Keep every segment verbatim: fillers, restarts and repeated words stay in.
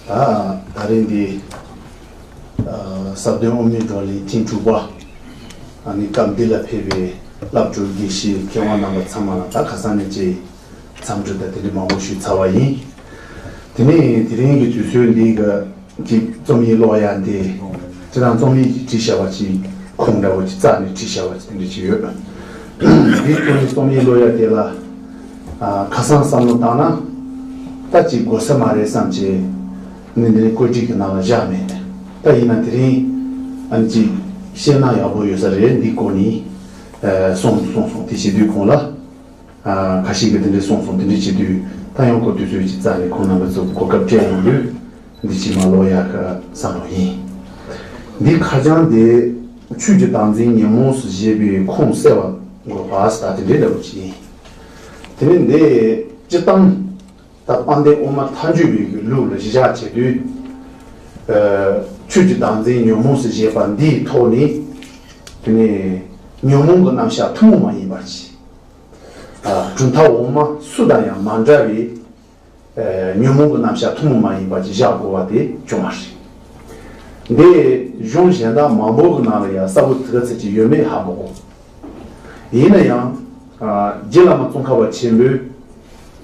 ད་ད་རིང་འདི་ཟབ་དོན་དབུ་མའི་བགྲོ་གླེང་ཐེངས་དྲུག་པ། ཨ་ནི་སྐབས་འདི་ལ་ཕེབས་པའི་བླ་སྤྲུལ་དགེ་བཤེས་མཁས་དབང་རྣམ་པ་ཚང་མ་ལ་ད་ཁ་སང་ནས་ཅིག་འཚམས་འདྲི་དང་དེ་འདྲ་མང་པོ་ཞུས་ཚར་བ་ཡིན། དེ་ནས་དེ་རིང་གི་དུས་ཚོད་འདི་གི་ཅིག་རྩོམ་ཡིག་ཀློག་ཡ་འདི་སྤྱིར་བཏང་རྩོམ་ཡིག་ཅིག་བྲིས་བཞག་པ་ཅིག་ཁུངས་འདྲ་བོ་ཅིག་བཙལ་ནས་བྲིས་བཞག་པ་ཅིག་དེ་འདྲ་ཅིག་ཡོད། འདིའི་ཐོག་ནས་རྩོམ་ཡིག་ཀློག་ཡ་དེ་ལ་ཨ་ཁ་སང་བསམ་བློ་བཏང་ན་ད་ཅིག་དགོས་ས་མ་རེད་བསམ་བྱས་ནས་འདི་ནས་བཀོད་སྒྲིག་གི་ནང་ལ་བཞག་མེད། ད་ཡིན་ན་དེ་རིང་ཨ་ནི་ཅིག་བཤད་ན་ཡག་པོ་ཡོད་ས་རེད། འདི་སྐོར་ནས་ཨ་གསུངས་གསུངས་སོང་། དེ་བྱེད་དུས་གོང་ལ། ཨ་ཁ་ཤས་ཀྱིས་དེ་འདྲས་གསུངས་སོང་། དེ་འདྲས་བྱེད་དུས་ད་ཡང་གོ་དུས་ཚོད་ཅིག་བཙལ་ནས་ཁོང་རྣམ་པ་ཚོ་གོ་སྐབས་སྤྲད་ཡོང་དུས་འདི་ཕྱི་མ་ཀློག་ཡག་གི་བསམ་བློ་ཡིན། འདི་ཁ་བྱང་འདི་ཆོས་ཀྱི་བདག་འཛིན་ཉོན་མོངས་སུ་བཞེད་པའི་ཁུངས་གསལ་བ་དགོས་པ་ཟེར་ད་དེ་འདྲས་འདྲ་བོ་ཅིག་ཡིན། དེ་ནི་འདི་སྤྱིར་བཏང་ད་དཔལ་ལྡན་དབུ་མ་ཐལ་འགྱུར་བའི་ལུགས་ལ་གཞི་བཞག་བྱེད་དུས། ཨ་ཆོས་ཀྱི་བདག་འཛིན་ཉོན་མོངས་སུ་བཞེད་པ་འདིའི་ཐོག་ནས་དེ་ནི་ཉོན་མོངས་ཀྱི་རྣམ་གཞག་ཐུན་མོང་མ་ཡིན་པ་ཅིག་ཨ་གྲུབ་མཐའ་འོག་མ་སུ་དང་ཡང་མ་འདྲ་བའི་ཨ་ཉོན་མོངས་ཀྱི་རྣམ་གཞག་ཐུན་མོང་མ་ཡིན་པ་ཅིག་བཞག་དགོས་པ་དེ་བྱུང་བ་རེད། འདི་གཞུང་གཞན་དག་མང་པོ་གི་ནང་ལ་ཡང་གསལ་པོ་དེ་ག་ཚོད་ཅིག་ཡོད་མེད་ཧ་མ་གོ། ཡིན་ན་ཡང་ཨ་རྗེ་བླ་མ་ཙོང་ཁ་པ་ཆེན་པོས་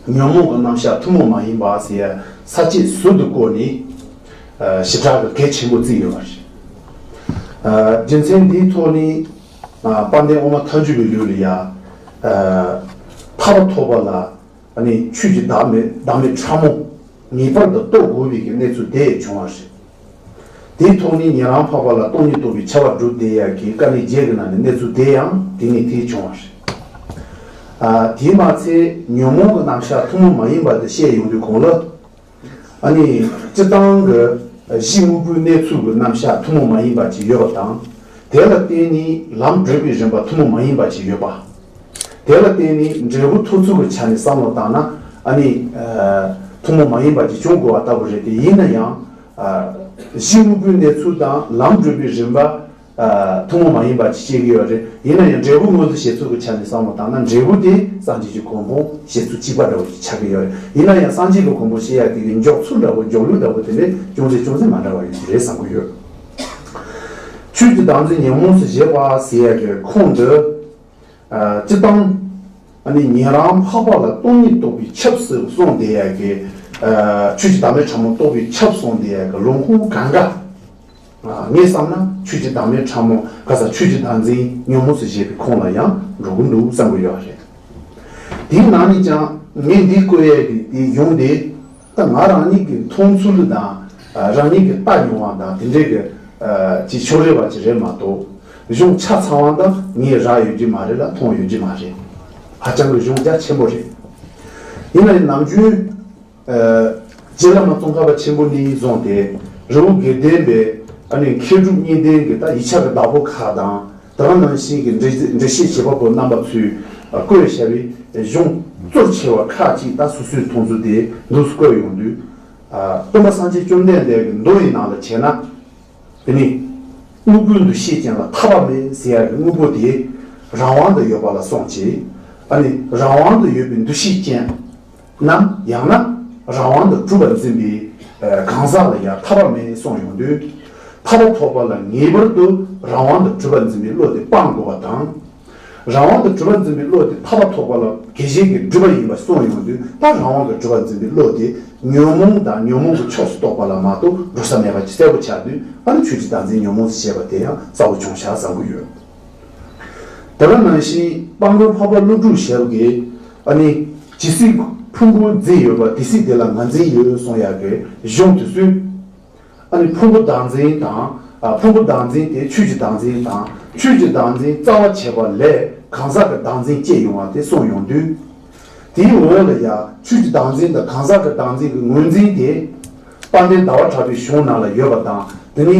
ཉོན་མོངས་ཀྱི་རྣམ་གཞག་ཐུན་མོང་མ་ཡིན་པ་ཟེར་ཡ་ས་བཅད་ཟུར་དུ་བཀོད་ནས་ཨ་ཞེ་དྲག་གི་གལ་ཆེན་པོ་བརྩིས་ཡོད་པ་རེད། ཨ་རྒྱུ་མཚན་འདིའི་ཐོག་ནས་ཨ་དཔལ་ལྡན་དབུ་མ་ཐལ་འགྱུར་བའི་ལུགས་ལ་ཡ་ཨ་ཐར་པ་ཐོབ་པ་ལ་ཨ་ནི་ཆོས་ཀྱི་བདག་མེད་བདག་མེད་ཕྲ་མོ་ངེས་པར་དུ་རྟོགས་དགོས་པའི་གི་གནས་ཚུལ་དེ་བྱུང་བ་རེད། དེའི་ཐོག་ནས་ཉན་རང་འཕགས་པ་ལ་སྟོང་ཉིད་རྟོགས་པའི་ཆར་པ་བསྒྲུབས་བསྡད་ཡག་གི་དཀའ་གནད་བརྒྱད་ཀྱི་ནང་ནས་གནས་ཚུལ་དེ་ཡང་དེ་ནས་དེ་བྱུང་བ་རེད། ཨ་དེས་མ་ཚད་ཉོན་མོངས་ཀྱི་རྣམ་གཞག་ཐུན་མོང་མ་ཡིན་པ་དེ་བཤད་ཡོང་དུས་གོང་ལ། ཨ་ནི་སྤྱིར་བཏང་གི་གཞི་དངོས་པོའི་གནས་ཚུལ་གྱི་རྣམ་གཞག་ཐུན་མོང་མ་ཡིན་པ་ཅིག་ཡོད་པ་དང་། དེ་ལ་བརྟེན་ནས་ལམ་བགྲོད་པའི་རིམ་པ་ཐུན་མོང་མ་ཡིན་པ་ཅིག་ཡོད་པ། དེ་ལ་བརྟེན་ནས་འབྲས་བུ་ཐོབ་ཚུལ་གྱི་ཆ་ནས་བསམ་བློ་བཏང་ན་ཨ་ནི་ཐུན་མོང་མ་ཡིན་པ་ཅིག་བྱུང་དགོས་པ་ལྟ་བུ་རེད་དེ། ཡིན་ན་ཡང་གཞི་དངོས་པོའི་གནས་ཚུལ་དང་ལམ་བགྲོད་པའི་རིམ་པ། ཐུན་མོང་མ་ཡིན་པ་ཅིག་བཤད་ཀྱི་ཡོད་རེད། ཡིན་ན་ཡང་འབྲས་བུ་མངོན་དུ་བྱེད་ཚུལ་གྱི་ཆ་ནས་བསམ་བློ་བཏང་ན་འབྲས་བུ་དེ་སངས་རྒྱས་ཀྱི་གོ་འཕང་བྱེད་ཚུལ་གཅིག་པ་འདྲ་བོ་ཞིག་ཆགས་ཀྱི་ཡོད་རེད། ཡིན་ན་ཡང་སངས་རྒྱས་ཀྱི་གོ་འཕང་བྱེད་ཡ་དེ་གི་མགྱོགས་ཚུལ་འདྲ་བོ་མགྱོགས་ལུགས་འདྲ་བོ་དེ་ལས་ཅུང་ཟད་ཅུང་ཟད་མ་འདྲ་བ་ཡོད་ཀྱི་རེད་བསམ་གྱི་ཡོད། ཆོས་ཀྱི་བདག་འཛིན་ཉོན་མོངས་སུ་བཞེད་པ་ཟེར་ཡ་གི་ཁུངས་འདི། ཨ་སྤྱིར་བཏང་ཨ་ནི་ཉན་རང་འཕགས་པ་ལ་སྟོང་ཉིད་རྟོགས་པའི་ཆབ་སུ་གསུངས་བསྡད་ཡ་གི་ཨ་ཆོས་ཀྱི་བདག་མེད་ཕྲ་མོ་རྟོགས་པའི་ཆབ་གསུངས་བསྡད་ཡ་གི་ལུང་ཁུངས་གང་ག་ཨ་ངས་བསམ་ན་ཆོས་ཀྱི་བདག་མེད་ཕྲ་མོ་ག་ས་ཆོས་ཀྱི་བདག་འཛིན་ཉོན་མོངས་སུ་བཞེད་པའི་ཁུངས་ལ་ཡང་འགྲོ་གི་འདུག་བསམ་གྱི་ཡོད་རེད། དེའི་ནང་ནས་ཀྱང་ངས་འདི་བཀོད་ཡས་དེ་དེའི་གཞུང་དེ་ད་ང་རང་ཉིད་ཀྱི་མཐོང་ཚུལ་དང་ཨ་རང་ཉིད་ཀྱི་ལྟ་མྱོང་བ་དང་དེ་འདྲའི་གི་ཨ་ཅིག་ཕྱོགས་རེ་བ་ཅིག་རེད་མ་གཏོགས་གཞུང་ཆ་ཚང་བ་འདི་ངས་རག་ཡོད་ཀྱི་མ་རེད་ལ་མཐོང་ཡོད་ཀྱི་མ་རེད། ཧ་ཅང་གི་གཞུང་རྒྱ་ཆེན་པོ་རེད། ཡིན་ན་ཡང་ནམ་རྒྱུན། ཨ་རྗེ་བླ་མ་ཙོང་ཁ་པ་ཆེན་པོ་ནས་བཟུང་སྟེ་རི་བོ་དགེ་ལྡན་པའི་ཨ་ནི་མཁས་གྲུབ་གཉིས་ལྡན་གྱི་ད་ཡིག་ཆ་གི་བདག་པོ་ཁག་དང་དེ་ག་ནང་བཞིན་གྱི་འགྲེལ་འགྲེལ་བཤད་བྱེད་པ་པོ་རྣམ་པ་ཚོས་བཀོད་བཞག་པའི་གཞུང་གཙོ་ཆེ་བ་ཁག་ཅིག་ད་སོ་སོའི་མཐོང་ཚུལ་དེ་འདུག་སེ་བཀོད་ཡོང་དུས། ཨ་སྟོན་པ་སངས་རྒྱས་བཅོམ་ལྡན་འདས་ཀྱི་མདོ་ཡི་ནང་ལ་བྱས་ན། དེ་ནི་དངོས་པོའི་འདུ་ཤེས་ཅན་ལ་ཐར་པ་མེད་ཟེར་ཡ་གི་དངོས་པོ་དེ་རང་དབང་དུ་ཡོད་པ་ལ་སོང་ཅི། ཨ་ནི་རང་དབང་དུ་ཡོད་པའི་འདུ་ཤེས་ཅན་ནམ་ཡང་ན་རང་དབང་དུ་གྲུབ་པར་འཛིན་པའི་ཨ་གང་ཟག་ལ་ཡང་ཐར་པ་མེད་གསུངས་ཡོང་དུས། ཐར་པ་ཐོབ་པ་ལ་ངེས་པར་དུ་རང་དབང་དུ་གྲུབ་པར་འཛིན་པའི་བློ་དེ་སྤང་དགོས་པ་དང་། རང་དབང་དུ་གྲུབ་པར་འཛིན་པའི་བློ་དེ་ཐར་པ་ཐོབ་པ་ལ་དགེ་བཤེས་ཀྱི་སྒྲིབ་པ་ཡིན་པ་གསུངས་ཡོང་དུས། ད་རང་དབང་དུ་གྲུབ་པར་འཛིན་པའི་བློ་དེ་ཉོན་མོངས་དང་ཉོན་མོངས་ཀྱི་ཕྱོགས་སུ་གཏོགས་པ་ལ་མ་གཏོགས་འགྲོ་ས་མེད་པ་ཅིག་གསལ་པོ་ཆགས་དུས། ཨ་ནི་ཆོས་ཀྱི་བདག་འཛིན་ཉོན་མོངས་སུ་བཤད་པ་དེ་ཡང་གསལ་པོ་བྱུང་ཤག་བསམ་གྱི་ཡོད། དེ་ག་ནང་བཞིན་དཔལ་མགོན་འཕགས་པ་ཀླུ་སྒྲུབ་ཞབས་ཀྱིས་ཨ་ནི་ཇི་སྲིད་ཕུང་པོ་འཛིན་ཡོད་པ་དེ་སྲིད་དེ་ལ་ང་འཛིན་ཡོད་གསུངས་ཡག་གི་གཞུང་དེ་ཚོས། ཨ་ནི་ཕུང་པོ་བདག་འཛིན་དང་། ཨ་ཕུང་པོ་བདག་འཛིན་དེ་ཆོས་ཀྱི་བདག་འཛིན་དང་། ཆོས་ཀྱི་བདག་འཛིན་རྩ་བ་བྱས་པ་ལས་གང་ཟག་གི་བདག་འཛིན་སྐྱེས་ཡོང་བ་དེ་གསུངས་ཡོང་དུས། དེའི་འོག་ལ་ཡང་ཆོས་ཀྱི་བདག་འཛིན་དང་གང་ཟག་གི་བདག་འཛིན་གྱི་ངོས་འཛིན་དེ། དཔལ་ལྡན་ཟླ་བ་གྲགས་པའི་གཞུང་ནང་ལ་ཡོད་པ་དང་། དེ་ནི་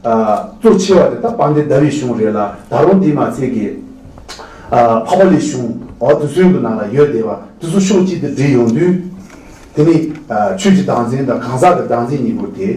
ཨ་གཙོ་ཆེ་བ་དེ་ད་དཔལ་ལྡན་ཟླ་བའི་གཞུང་རེད་ལ། ད་རུང་དེ་མ་ཚད་ཀྱི་ཨ་འཕགས་པ་ལས་གཞུང་འོ་དེ་ཚོའི་གི་ནང་ལ་ཡོད་བསྡད་པ་དེ་ཚོ་ཕྱོགས་གཅིག་ཏུ་སྒྲིལ་ཡོང་དུས། དེ་ནི་ཨ་ཆོས་ཀྱི་བདག་འཛིན་དང་གང་ཟག་གི་བདག་འཛིན་གཉིས་པོ་དེ་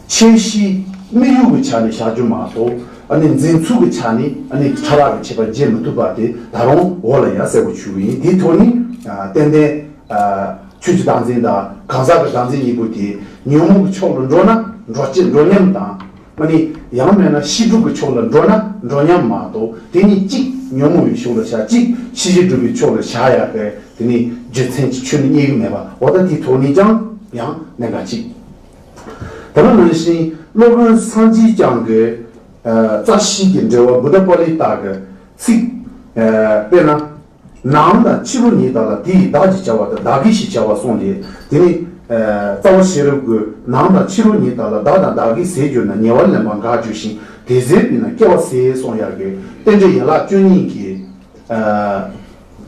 ཁྱད་གཞི་དམིགས་ཡུལ་གྱི་ཆ་ནས་བཞག་རྒྱུ་མ་གཏོགས། ཨ་ནི་འཛིན་ཚུལ་གྱི་ཆ་ནས་ཨ་ནི་ཕྲ་རགས་ཀྱི་ཁྱད་པར་འབྱེད་མི་ཐུབ་པ་དེ་ད་རུང་འོག་ལ་ཡང་གསལ་པོ་ཞུ་གི་ཡིན། དེའི་ཐོག་ནས་ཨ་ཏན་ཏན་ཨ་ ཆོས་ཀྱི་བདག་འཛིན་དང་གང་ཟག་གི་བདག་འཛིན་གཉིས་པོ་དེ་ཉོན་མོངས་ཀྱི་ཕྱོགས་ལ་འགྲོ་ན་འགྲོ་སྤྱི་འགྲོ་མཉམ་དང་། ཨ་ནི་ཡང་མིན་ན་ཤེས་སྒྲིབ་ཀྱི་ཕྱོགས་ལ་འགྲོ་ན་འགྲོ་མཉམ་མ་གཏོགས། དེ་ནི་གཅིག་ཉོན་མོངས་པའི་ཕྱོགས་ལ་བཞག་གཅིག་ཤེས་བྱའི་སྒྲིབ་པའི་ཕྱོགས་ལ་བཞག་ཡག་གི་དེ་ནི་རྒྱུ་མཚན་གྱི་ཆོས་ནི་རྙེད་ཀྱི་མེད་པ། འོ་ད་དེའི་ཐོག་ནས་ཀྱང་ཡང་གནད་འགག་གཅིག་དེ་ནང་བཞིན་སློབ་དཔོན་སངས་རྒྱས་བསྐྱངས་ཀྱི་ཨ་རྩ་ཤེས་ཀྱི་འགྲེལ་པ་བུདྡྷ་པཱ་ལི་ཏ་གི་ཚིག་ཨ་དཔེར་ན། ནང་དང་ཕྱི་རོ་ཉིད་དག་ལ། དེ་ཡི་བདག་ཅེས་བྱ་བ་དང་བདག་གི་ཞེས་བྱ་བ་གསུངས་ཏེ། དེ་ནི་ཨ་རྩ་བ་ཤེས་རབ་ཀྱི་ནང་དང་ཕྱི་རོ་ཉིད་དག་ལ། བདག་དང་བདག་གི་ཟད་གྱུར་ན། ཉེ་བར་ལེན་པར་དགའ་གྱུར་ཞིང་། དེ་ཟད་པས་ན་སྐྱེ་བ་ཟད། གསུངས་ཡག་གི་རྟེན་འབྲེལ་ཡན་ལག་བཅུ་གཉིས་ཀྱི་ཨ་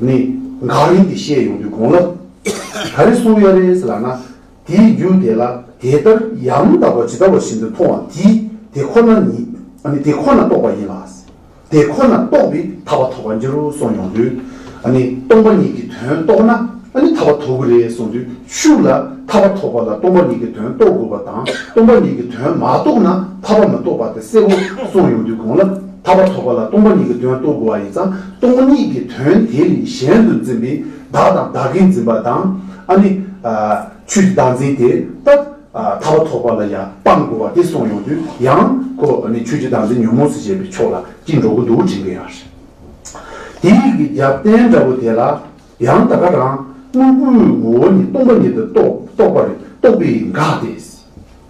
ནི་འགག་རིམ་དེ་བཤད་ཡོང་དུས་གོང་ལ་ག་རེ་གསུངས་ཡོད་རེད་ཟེར་ལབ་ན། དེའི་རྒྱུ་དེ་ལ་དེ་ལྟར་ཡང་དག་པར་ཇི་ལྟ་བ་བཞིན་དུ་མཐོང་བ་དེས་དེ་ཁོ་ན་ཉིད། ཨ་ནི་དེ་ཁོ་ན་རྟོགས་པ་ཡིན་ལ། དེ་ཁོ་ན་རྟོགས་པས་ཐར་པ་ཐོབ་པར་འགྱུར་རོ་གསུངས་ཡོང་དུས། ཨ་ནི་སྟོང་པ་ཉིད་ཀྱི་དོན་རྟོགས་ན་ཨ་ནི་ཐར་པ་ཐོབ་ཀྱི་རེད་གསུངས་དུས། ཤུགས་ལ་ཐར་པ་ཐོབ་པ་ལ་སྟོང་པ་ཉིད་ཀྱི་དོན་རྟོགས་དགོས་པ་དང་། སྟོང་པ་ཉིད་ཀྱི་དོན་མ་རྟོགས་ན་ཐར་པ་མི་ཐོབ་པ་དེ་གསལ་པོ་གསུངས་ཡོང་དུས་གོང་ལ། ཐར་པ་ཐོབ་པ་ལ་སྟོང་པ་ཉིད་ཀྱི་དོན་རྟོགས་དགོས་པ་ཡིན་ཙང་། སྟོང་ཉིད་ཀྱི་དོན་དེ་ལས་གཞན་དུ་འཛིན་པའི་བདག་དང་བདག་གིར་འཛིན་པ་དང་། ཨ་ནི་ཨ་ཆོས་ཀྱི་བདག་འཛིན་དེ་ད་ཨ་ཐར་པ་ཐོབ་པ་ལ་ཡང་སྤང་དགོས་པ་དེ་གསུངས་ཡོང་དུས། ཡང་ཁོ་ཨ་ནི་ཆོས་ཀྱི་བདག་འཛིན་ཉོན་མོངས་སུ་བྱེད་པའི་ཕྱོགས་ལ་ཅིག་འགྲོ་གི་འདུག་དྲན་གྱི་ཡོད་རེད། དེའི་གི་རྒྱབ་རྟེན་འདྲ་བོ་དེ་ལ་ཡང་ད་ག་རང་དངོས་པོའི་ངོ་བོ་ཉིད་སྟོང་པ་ཉིད་དུ་རྟོགས་རྟོགས་པ་རེད། རྟོགས་པས་འགག་སྟེ།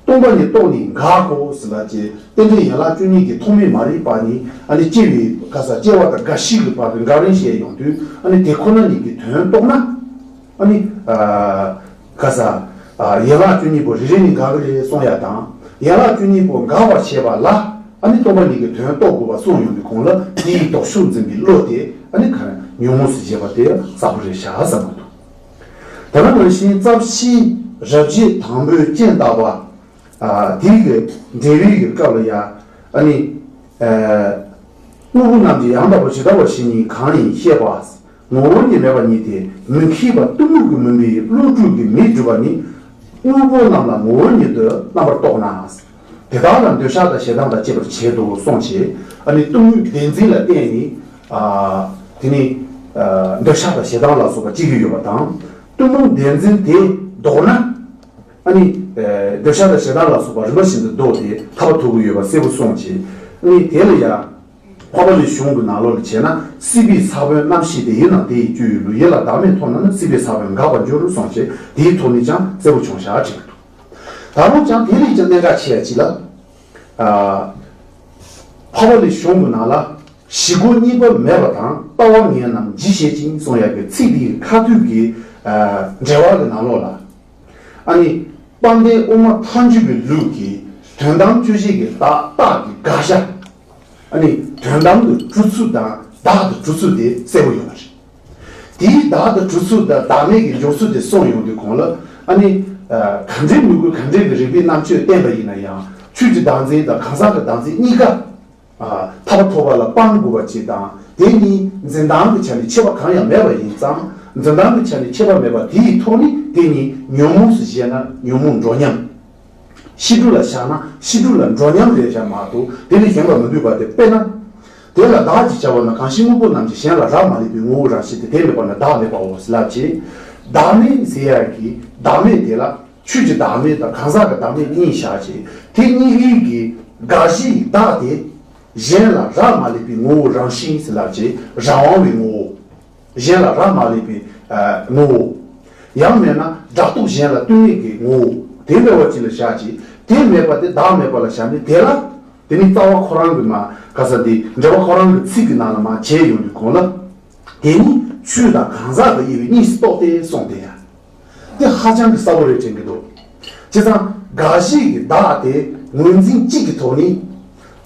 སྟོང་པ་ཉིད་རྟོགས་ནས་འགག་གོ་ཟེར་ལབ་ཅེས། རྟེན་འབྲེལ་ཡན་ལག་བཅུ་གཉིས་ཀྱི་ཐོག་མའི་མ་རིག་པ་ནི་ཨ་ནི་སྐྱེ་བའི་ག་ས་སྐྱེ་བ་དང་རྒ་ཤི་གི་བར་གྱི་འགག་རིམ་བཤད་ཡོང་དུས། ཨ་ནི་དེ་ཁོ་ན་ཉིད་ཀྱི་དོན་རྟོགས་ན། ཨ་ནི་ཨ་ག་ས་ཨ་ཡན་ལག་བཅུ་གཉིས་པོ་རེ་རེ་ནས་འགག་གི་རེད་གསུང་ཡ་དང་། ཡན་ལག་བཅུ་གཉིས་པོ་འགག་པར་བྱེད་པ་ལ་ཨ་ནི་སྟོང་པ་ཉིད་ཀྱི་དོན་རྟོགས་དགོས་པ་གསུངས་ཡོང་དུས་གོང་ལ། དེའི་ལྡོག་ཕྱོགས་འཛིན་པའི་བློ་དེ་ཨ་ནི་ག་རེ་ཉོན་མོངས་སུ་བྱེད་པ་དེ་གསལ་པོ་རེད་ཤག་བསམ་གྱི་འདུག་དེ་ནང་བཞིན་རྩ་བ་ཤེས་རབ་བྱེད་དང་པོའི་རྐྱེན་བརྟག་པ། ཨ་དེའི་གི་འགྲེལ་པའི་གི་སྐབས་ལ་ཡང་ཨ་ནི་ཨ་དངོས་པོ་རྣམས་ཀྱི་ཡང་དག་པར་ཇི་ལྟ་བ་བཞིན་ཉིད་གང་ཡིན་ཤེས་པ། ངོ་བོ་ཉིད་མེད་པ་ཉིད་དེ་མི་མཁས་པ་གཏི་མུག་གི་མུན་པས་བློ་གྲོས་ཀྱིས་མི་འགྲུབ་པ་ནི། དངོས་པོ་རྣམས་ལ་ངོ་བོ་ཉིད་དུ་རྣམ་པར་རྟོག་ན། དེ་དག་ལ་འདོད་ཆགས་དང་ཞེ་སྡང་དང་བཅས་པར་བྱེད་དོ་གསུངས་བྱས། ཨ་ནི་གཏི་མུག་བདེན་འཛིན་ལ་བརྟེན་ནས་ཨ་དེ་ནི་ཨ་འདོད་ཆགས་དང་ཞེ་སྡང་ལ་སོགས་པ་སྐྱེ་གི་ཡོད་པ་དང་། གཏི་མུག་བདེན་འཛིན་དེ་ལྡོག་ན། ཨ་ནི་ཨ་འདོད་ཆགས་དང་ཞེ་སྡང་ལ་སོགས་པ་རིམ་པ་བཞིན་དུ་ལྡོག་སྟེ་ཐར་པ་ཐོབ་ཀྱི་ཡོད་པ་གསལ་པོ་གསུངས་བྱས། ཨ་ནི་དེ་ལ་ཡང་འཕགས་པ་ལས་གཞུང་གི་ནང་ལོགས་ལ་བྱས་ན། སྲིད་པའི་ས་བོན་རྣམ་ཤེས་དེ། ཡིད་ནང་དེ་ཡི་སྤྱོད་ཡུལ་ལུགས། ཡིད་ལ་བདག་མེད་མཐོང་ན་ནི། སྲིད་པའི་ས་བོན་འགག་པར་འགྱུར་གསུངས་བྱས། དེའི་ཐོག་ནས་ཀྱང་གསལ་པོ་བྱུང་བཞག་ཅིག་འདུག་ད་རུང་ཀྱང་དེ་ལས་ཀྱང་གནད་འགག་ཆེ་བ་ཅིག་ལ། ཨ་འཕགས་པ་ལས་གཞུང་གི་ནང་ལ། བཞི་པོ་གཉིས་པ་མེད་པ་དང་། ལྟ་བ་ངན་རྣམས་ཇི་བྱེད་ཅིང་གསུང་ཡག་གི་ཚིག་འདིའི་ཁ་ཐུག་གི་ཨ་འགྲེལ་པ་གི་ནང་ལོགས་ལ། ཨ་ནི་དཔལ་ལྡན་དབུ་མ་ཐལ་འགྱུར་བའི་ལུགས་ཀྱི་དོན་དམ་དཔྱོད་བྱེད་ཀྱི་རྟགས་རྟགས་ཀྱི་དགག་བྱ། ཨ་ནི་དོན་དམ་དུ་གྲུབ་ཚུལ་དང་བདག་ཏུ་གྲུབ་ཚུལ་དེ་གསལ་པོ་ཡོད་པ་རེད། དེའི་བདག་ཏུ་གྲུབ་ཚུལ་དང་བདག་མེད་ཀྱི་འཇོག་ཚུལ་དེ་གསུངས་ཡོང་དུས་གོང་ལ། ཨ་ནི་ཨ་ག་འདྲའི་མོས་གུས་ག་འདྲའི་གི་རིགས་པའི་རྣམ་དཔྱོད་བསྟན་པ་ཡིན་ན་ཡང་། ཆོས་ཀྱི་བདག་འཛིན་དང་གང་ཟག་གི་བདག་འཛིན་གཉིས་ཀ་ཨ་ཐར་པ་ཐོབ་པ་ལ་སྤང་དགོས་པ་ཅིག་དང་། དེ་གཉིས་འཛིན་སྟངས་ཀྱི་ཆ་ནས་ཁྱད་པར་གང་ཡང་མེད་པ་ཡིན་ཙང་། འཛིན་སྟངས་ཀྱི་ཆ་ནས་ཁྱད་པར་མེད་པ་དེ་ཡི་ཐོག་ནས་དེ་གཉིས་ཉོན་མོངས་སུ་བཞེད་ན་ཉོན་མོངས་འགྲོ་མཉམ། ཤེས་སྒྲིབ་ལ་བཞག་ན་ཤེས་སྒྲིབ་ལ་འགྲོ་མཉམ་རེད་བཞག་མ་གཏོགས། དེ་ལས་གཞན་པ་མི་འདུས་པ་དེ། དཔེར་ན། དེ་ལ་བདག་ཅེས་བྱ་བ་ན། གང་ཞིག་དངོས་པོ་རྣམས་ཀྱི་གཞན་ལ་རག་མ་ལས་པའི་ངོ་བོ་རང་བཞིན་ཏེ། དེ་མེད་པ་ན་བདག་མེད་པའོ་ལབ་ཅེས། བདག་མེད་ཟེར་ཡག་གི་བདག་མེད་དེ་ལ་ཆོས་ཀྱི་བདག་མེད་དང་གང་ཟག་གི་བདག་མེད་གཉིས་བཞག་ཅེས། དེ་གཉིས་ཀའི་གི་དགག་གཞིའི་བདག་དེ་གཞན་ལ་རག་མ་ལས་པའི་ངོ་བོ་རང་བཞིན་ཟེར་ལབ་ཅེས། རང་དབང་བའི་ངོ་བོ། གཞན་ལ་རག་མ་ལས་པའི་ཨ་ངོ་བོ། ཡང་མེད་ན་སྒྲ་རྟོག་གཞན་ལ་ལྟོས་མེད་ཀྱི་ངོ་བོ། དེ་མེད་པ་ཅིག་ལ་བཞག་ཅིང་། དེ་མེད་པ་དེ་བདག་མེད་པ་ལ་བཞག་ནས། དེ་ལ་དེ་ནི་རྩ་བ་ཁོ་རང་གི་མ་ག་ས་དེ་འགྲེལ་པ་ཁོ་རང་གི་ཚིག་གི་ནང་ལ་མ་བྱས་ཡོང་དུས་གོང་ལ། དེ་ནི་ཆོས་དང་གང་ཟག་གི་དབྱེ་བས་གཉིས་སུ་རྟོགས་ཏེ་གསུངས་ཏེ་ཡ། དེ་ཧ་ཅང་གི་གསལ་པོ་རེད་དྲན་གྱི་འདུག་བྱས་ཙང་དགག་གཞི་གི་བདག་དེ་ངོས་འཛིན་གཅིག་གི་ཐོག་ནས་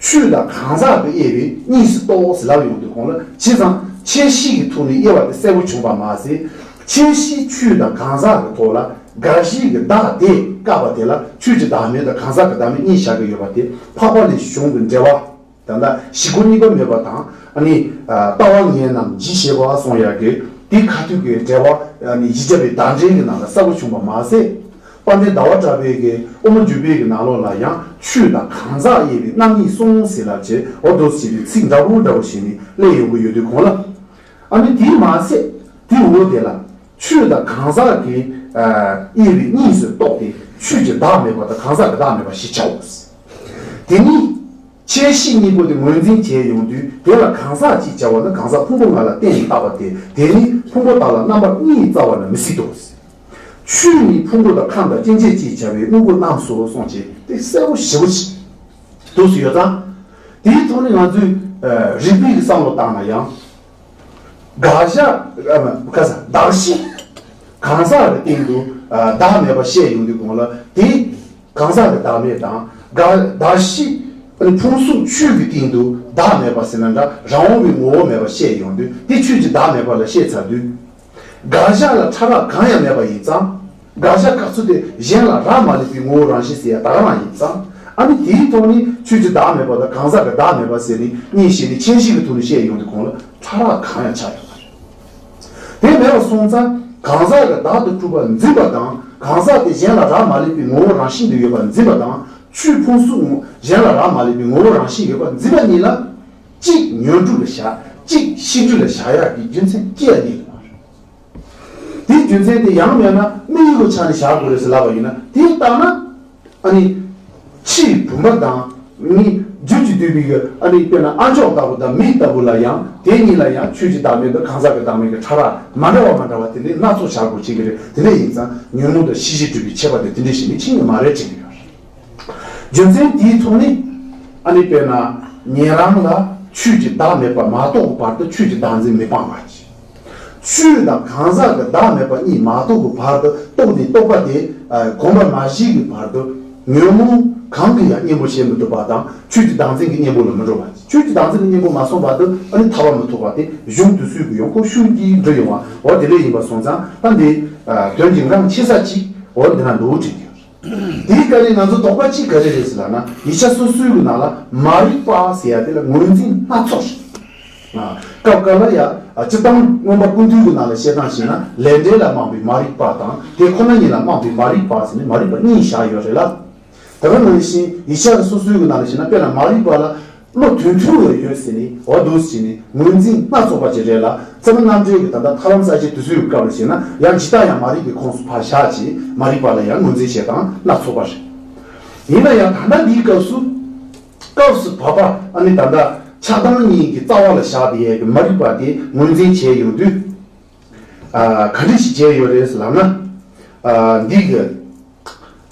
ཆོས་དང་གང་ཟག་གི་དབྱེ་བས་གཉིས་སུ་རྟོགས་ཟེར་ལབ་ཡོང་དུས་གོང་ལ། བྱས་ཙང་ཁྱད་གཞི་གི་ཐོག་ནས་དབྱེ་བ་དེ་གསལ་པོ་བྱུང་བ་མ་ཟད། ཁྱད་གཞི་ཆོས་དང་གང་ཟག་གི་ཐོག་ལ་དགག་གཞི་གི་བདག་དེ་བཀག་པ་དེ་ལ་ཆོས་ཀྱི་བདག་མེད་དང་གང་ཟག་གི་བདག་མེད་གཉིས་བཞག་གི་ཡོད་པ་དེ་འཕགས་པ་ལས་གཞུང་གི་འགྲེལ་པ། ད་ལྟ་བཞི་པོ་གཉིས་པ་མེད་པ་དང་། ཨ་ནི་ཨ་ལྟ་བ་ངན་རྣམས་ཇི་བྱེད་པ་གསུང་ཡག་གི་དེ་ཁ་ཐུག་གི་འགྲེལ་པ། ཨ་ནི་བཞི་བརྒྱ་པའི་བརྡ་འགྲེལ་གྱི་ནང་ལ་གསལ་པོ་བྱུང་བ་མ་ཟད། དཔལ་ལྡན་ཟླ་བ་གྲགས་པའི་གི་དབུ་མ་འཇུག་པའི་གི་ནང་ལོགས་ལ་ཡང་ཆོས་དང་གང་ཟག་དབྱེ་བའི་རྣམ་གཉིས་གསུངས་ཟེར་ལབ་བྱས། འོ་འདུག་ཟེར་བའི་ཚིག་འདྲ་པོ་འདྲ་པོ་བྱས་ནས་སླེབས་ཡོང་གི་ཡོད་དུས་གོང་ལ། ཨ་ནི་དེ་མ་ཟད་དེ་འོ་དེ་ལ། ཆོས་དང་གང་ཟག་གི་ དབྱེ་བས་གཉིས་སུ་རྟོགས་ཏེ་ཆོས་ཀྱི་བདག་མེད་པ་དང་གང་ཟག་གི་བདག་མེད་པ་ཞེས་བྱའོ། དེ་ནི་ཁྱད་གཞི་གཉིས་པོ་དེ་ངོས་འཛིན་བྱས་ཡོང་དུས་དེ་ལ་གང་ཟག་ཅེས་བྱ་བ་ནི་གང་ཟག་ཕུང་པོ་ལྔ་ལ་བརྟེན་ནས་བཏགས་པ་སྟེ། དེ་ནི་ཕུང་པོ་དག་ལ་རྣམ་པ་གཉིས་རྩ་བ་ནས་མི་སྲིད་དོ། ཆོས་ནི་ཕུང་པོ་དང་ཁམས་དང་སྐྱེ་མཆེད་ཅེས་བྱ་བའི་དངོས་པོ་རྣམས་སོ་གསུངས་ཀྱི་དེ་གསལ་པོ་ཞེ་པོ་ཅིག་འདུག་སུ་ཡོད་ཙང་། དེའི་ཐོག་ནས་ང་ཚོས་རིགས་པའི་བསམ་བློ་བཏང་ན་ཡང་། དགག་བྱ་ཁ་ས་གདགས་གཞི་གང་ཟག་གི་སྟེང་དུ་བདག་མེད་པ་བཤད་ཡོང་དུས་གོང་ལ་དེ། གང་ཟག་གི་བདག་མེད་དང་། དགག་གདགས་གཞི་ཕུང་གསུམ་ཆོས་ཀྱི་སྟེང་དུ་བདག་མེད་པ་ཟེར་ན་འདྲ་རང་དབང་བའི་ངོ་བོ་མེད་པ་བཤད་ཡོང་དུས་དེ་ཆོས་ཀྱི་བདག་མེད་པ་ལ་བཤད་ཚར་དུས། དགག་བྱ་ལ་ཕྲ་རགས་གང་ཡང་མེད་པ་ཡིན་ཙང་། དགག་བྱ་སྐབས་སུ་དེ་གཞན་ལ་རག་མ་ལུས་པའི་ངོ་བོ་རང་བཞིན་ཟེར་ཡ་ད་ག་རང་ཡིན་ཙང་། ཨ་ནི་དེའི་ཐོག་ནས་ཆོས་ཀྱི་བདག་མེད་པ་དང་གང་ཟག་གི་བདག་མེད་པ་ཟེར་ནས་གཉིས་བཤད་ནས་ཁྱད་གཞི་གི་ཐོག་ནས་བཤད་ཡོང་དུས་གོང་ལ་ཕྲ་རགས་གང་ཡང་ཆགས་ཡོད་པ་རེད། དེ་མེད་པ་སོང་ཙང་གང་ཟག་གི་བདག་ཏུ་གྲུབ་པ་འཛིན་པ་དང་གང་ཟག་དེ་གཞན་ལ་རག་མ་ལུས་པའི་ངོ་བོ་རང་བཞིན་དུ་ཡོད་པ་འཛིན་པ་དང་ཆོས་ཕུང་གསུམ་གཞན་ལ་རག་མ་ལུས་པའི་ངོ་བོ་རང་བཞིན་ཡོད་པ་འཛིན་པ་གཉིས་ལ་གཅིག་ཉོན་སྒྲུབ་ལ་བཞག་གཅིག་ཤེས་སྒྲིབ་ལ་བཞག་ཡག་གི་རྒྱུ་མཚན་ཅི་ཡང་རྙེད་ཐུབ་པ་རེད། དེའི་རྒྱུ་མཚན་དེ་ཡང་མེད་ན་དམིགས་ཡུལ་གྱི་ཆ་ནས་བཞག་དགོས་རེད་ཟེར་ལབ་པ་ཡིན་ན་དེ་ལྟ་ན། ཨ་ནི། ཕྱིའི་བུམ་པ་དང་། ནི། རྒྱུད་ཀྱིས་བསྡུས་པའི་གི་ཨ་ནི་དཔེར་ན་ཨ་མཆོག་ལྟ་བུ་དང་མི་ལྟ་བུ་ལ་ཡང་དེ་གཉིས་ལ་ཡང་ཆོས་ཀྱི་བདག་མེད་དང་གང་ཟག་གི་བདག་མེད་ཀྱི་ཕྲ་རགས་མ་འདྲ་བ་མ་འདྲ་བ་དེ་འདྲའི་སྣ་ཚོགས་བྱ་དགོས་བྱེད་ཀྱི་རེད། དེ་འདྲ་ཡིན་ཙང་ཉོན་མོངས་དང་ཤེས་བྱའི་སྒྲིབ་པའི་ཁྱད་པར་དེ་དེ་འདྲ་ཞིག་ནི་ཕྱིན་ནས་མ་རེད་ཅེས་ཀྱི་ཡོད་རེད། རྒྱུ་མཚན་དེའི་ཐོག་ནས་ཨ་ནི་དཔེར་ན་ཉན་རང་ལ་ཆོས་ཀྱི་བདག་མེད་པ་མ་རྟོགས་བར་དུ་ཆོས་ཀྱི་བདག་འཛིན་མི་སྤང་བ་ཅིག་ཆོས་དང་གང་ཟག་གི་བདག་མེད་པ་གཉིས་མ་རྟོགས་ཀྱི་བར་དུ་རྟོགས་ནས་རྟོགས་པ་དེ་གོམས་པ་མ་བྱས་ཀྱི་བར་དུ་ཉོན་མོངས་གང་གིས་ཡང་གཉེན་པོ་བྱེད་མི་ཐུབ་པ་དང་ཆོས་ཀྱི་བདག་འཛིན་གྱི་གཉེན་པོ་ལ་མི་འགྲོ་བ། ཆོས་ཀྱི་བདག་འཛིན་གྱི་གཉེན་པོ་མ་སོང་བར་དུ་ཨ་ནི་ཐར་པ་མི་ཐོབ་པ་དེ་གཞུང་དུས་ཚོད་ཀྱི་ཡང་ཁོ་ཤུགས་ཀྱིས་འགྲོ་ཡོང་བ་འོ་དེ་འདྲ་ཡིན་པ་སོང་ཙང་ད་འདི་དོན་གྱི་འགངས་ཆེ་ས་གཅིག་འོ་འདི་ན་འདུག་དྲན་གྱི་ཡོད། དེའི་སྐབས་ནས་ང་ཚོ་དོགས་པ་གཅིག་ག་རེ་རེད་ཟེར་ལབ་ན་ཡིག་ཆ་སོ་སོའི་གི་ནང་ལ་མ་རིག་པ་ཟེར་ཡ་དེ་ལ་ངོས་འཛིན་སྣ་ཚོགས་རེད། སྐབས་འགའ་ལ་ཡ་སྤྱིར་བཏང་མངོན་པ་ཀུན་བཏུས་ཀྱི་ནང་ལ་བཤད་སྟངས་བྱས་ན་ལས་འབྲས་ལ་དམིགས་པའི་མ་རིག་པ་དང་དེ་ཁོ་ན་ཉིད་ལ་དམིགས་པའི་མ་རིག་པ་ཟེར་ནས་མ་རིག་པ་གཉིས་བཞག་ཡོད་རེད་ལ། དེ་ག་ནང་བཞིན་ཡིག་ཆ་སོ་སོའི་གི་ནང་ལ་བཤད་ན་དཔེར་ན་མ་རིག་པ་ལ། བློ་དོན་མཐུན་ལ་ཡོད་ཟེར་ནས་འོ་འདུག་ཟེར་ནས་ངོས་འཛིན་སྣ་ཚོགས་པ་ཅིག་རེད་ལ་ཚད་མ་རྣམ་འགྲེལ་གྱི་ད་ལྟ་ཐར་ལམ་གསལ་བྱེད་དུས་ཚོད་ཀྱི་སྐབས་ལ་བྱས་ན་ཡང་ཇི་ལྟར་ཡང་མ་རིག་པའི་ཁོངས་སུ་ཕར་བཞག་ཅིང་མ་རིག་པ་ལ་ཡང་ངོས་འཛིན་བྱེད་སྟངས་སྣ་ཚོགས་པ་རེད། ཡིན་ན་ཡང་ད་ལྟ་འདིའི་སྐབས་སུ་སྐབས་སུ་བབ་པ་ཨ་ནི་ད་ལྟ་ཆགས་སྡང་གཉིས་ཀྱི་རྩ་བ་ལ་བཞག་བསྡད་ཡས་ཀྱི་མ་རིག་པ་དེ་ངོས་འཛིན་བྱས་ཡོང་དུས། ག་འདྲ་ཞིག་བྱས་ཡོད་རེད་ལབ་ན། འདི་གི་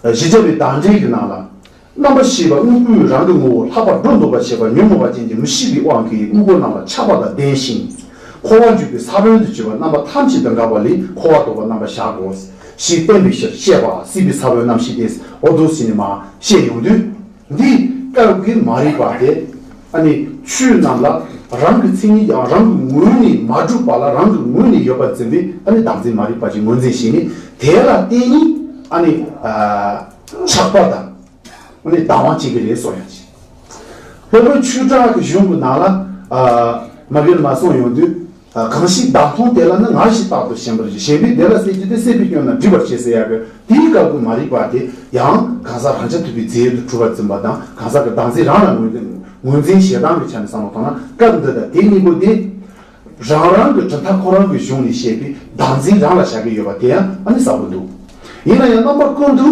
བཞི་བརྒྱ་པའི་བརྡ་འགྲེལ་གྱི་ནང་ལ། རྣམ་པར་ཤེས་པ་དངོས་པོས་རང་གི་ངོ་བོ་ལྷག་པར་སྒྲོ་འདོགས་པར་བྱེད་པ་ཉོན་མོངས་པ་ཅན་གྱི་མི་ཤེས་པའི་དབང་གིས་དངོས་པོ་རྣམས་ལ་ཆགས་པ་དང་ལྡན་ཞིང་། འཁོར་བར་འཇུག་པའི་ས་བོན་དུ་གྱུར་པ་རྣམ་པ་ཐམས་ཅད་དང་འགགས་པ་ལས་འཁོར་བ་ལྡོག་པར་རྣམ་པར་བཞག་གོ། ཞེས་བསྟན་པའི་ཕྱིར་བཤད་པ་སྲིད་པའི་ས་བོན་རྣམ་ཤེས་ཏེ། འོ་འདུག་ཟེར་ནས་མར་བཤད་ཡོང་དུས། འདིའི་སྐབས་ཀྱི་མ་རིག་པ་དེ། ཨ་ནི་ཆོས་རྣམས་ལ་རང་གི་མཚན་ཉིད་ཀྱང་རང་གི་ངོས་ནས་མ་གྲུབ་པ་ལ་རང་གི་ངོས་ནས་ཡོད་པར་འཛིན་པའི་ཨ་ནི་བདག་འཛིན་མ་རིག་པ་ཅིག་ངོས་འཛིན་བྱས་ནས་དེ་ལ་བརྟེན་ནས་ཨ་ནི་ཆགས་པ་དང་ཨ་ནི་སྡང་བ་བྱེད་ཀྱི་རེད་གསུང་ཡ་ཅིག་སློབ་དཔོན་ཆོས་གྲགས་ཀྱི་གཞུང་གི་ནང་ལ་མ་གིར་མ་གསུངས་ཡོང་དུས། གང་ཞིག་བདག་མཐོང་དེ་ལ་ནི་ང་ཞེས་རྟག་ཏུ་ཞེན་པར་བྱེད། ཞེན་པས་དེ་ལ་སྲེད་ཀྱི་དེ་སྲེད་པའི་སྐྱོན་རྣམས་སྒྲིབ་པར་བྱེད་ཟེར་ཡག་གི་དེའི་སྐབས་ཀྱི་མ་རིག་པ་དེ་ཡང་གང་ཟག་རང་རྐྱ་ཐུབ་པའི་རྫས་ཡོད་དུ་གྲུབ་པར་འཛིན་པ་དང་གང་ཟག་གི་བདག་འཛིན་རང་ལ་ངོས་འཛིན་ངོས་འཛིན་ཞེ་སྡང་གི་ཆ་ནས་བསམ་བློ་བཏང་ན་སྐབས་འདི་དང་དེ་གཉིས་པོ་དེ་རང་རང་གི་གྲུབ་མཐའ་ཁོ་རང་གི་གཞུང་ནས་བཤད་པའི་བདག་འཛིན་རང་ལ་བཞག་གི་ཡོད་པ་དེ་ཡང་ཨ་ནི་གསལ་པོ་འདུག་ཡིན་ན་ཡང་རྣམ་པ་ཀུན་ཏུ་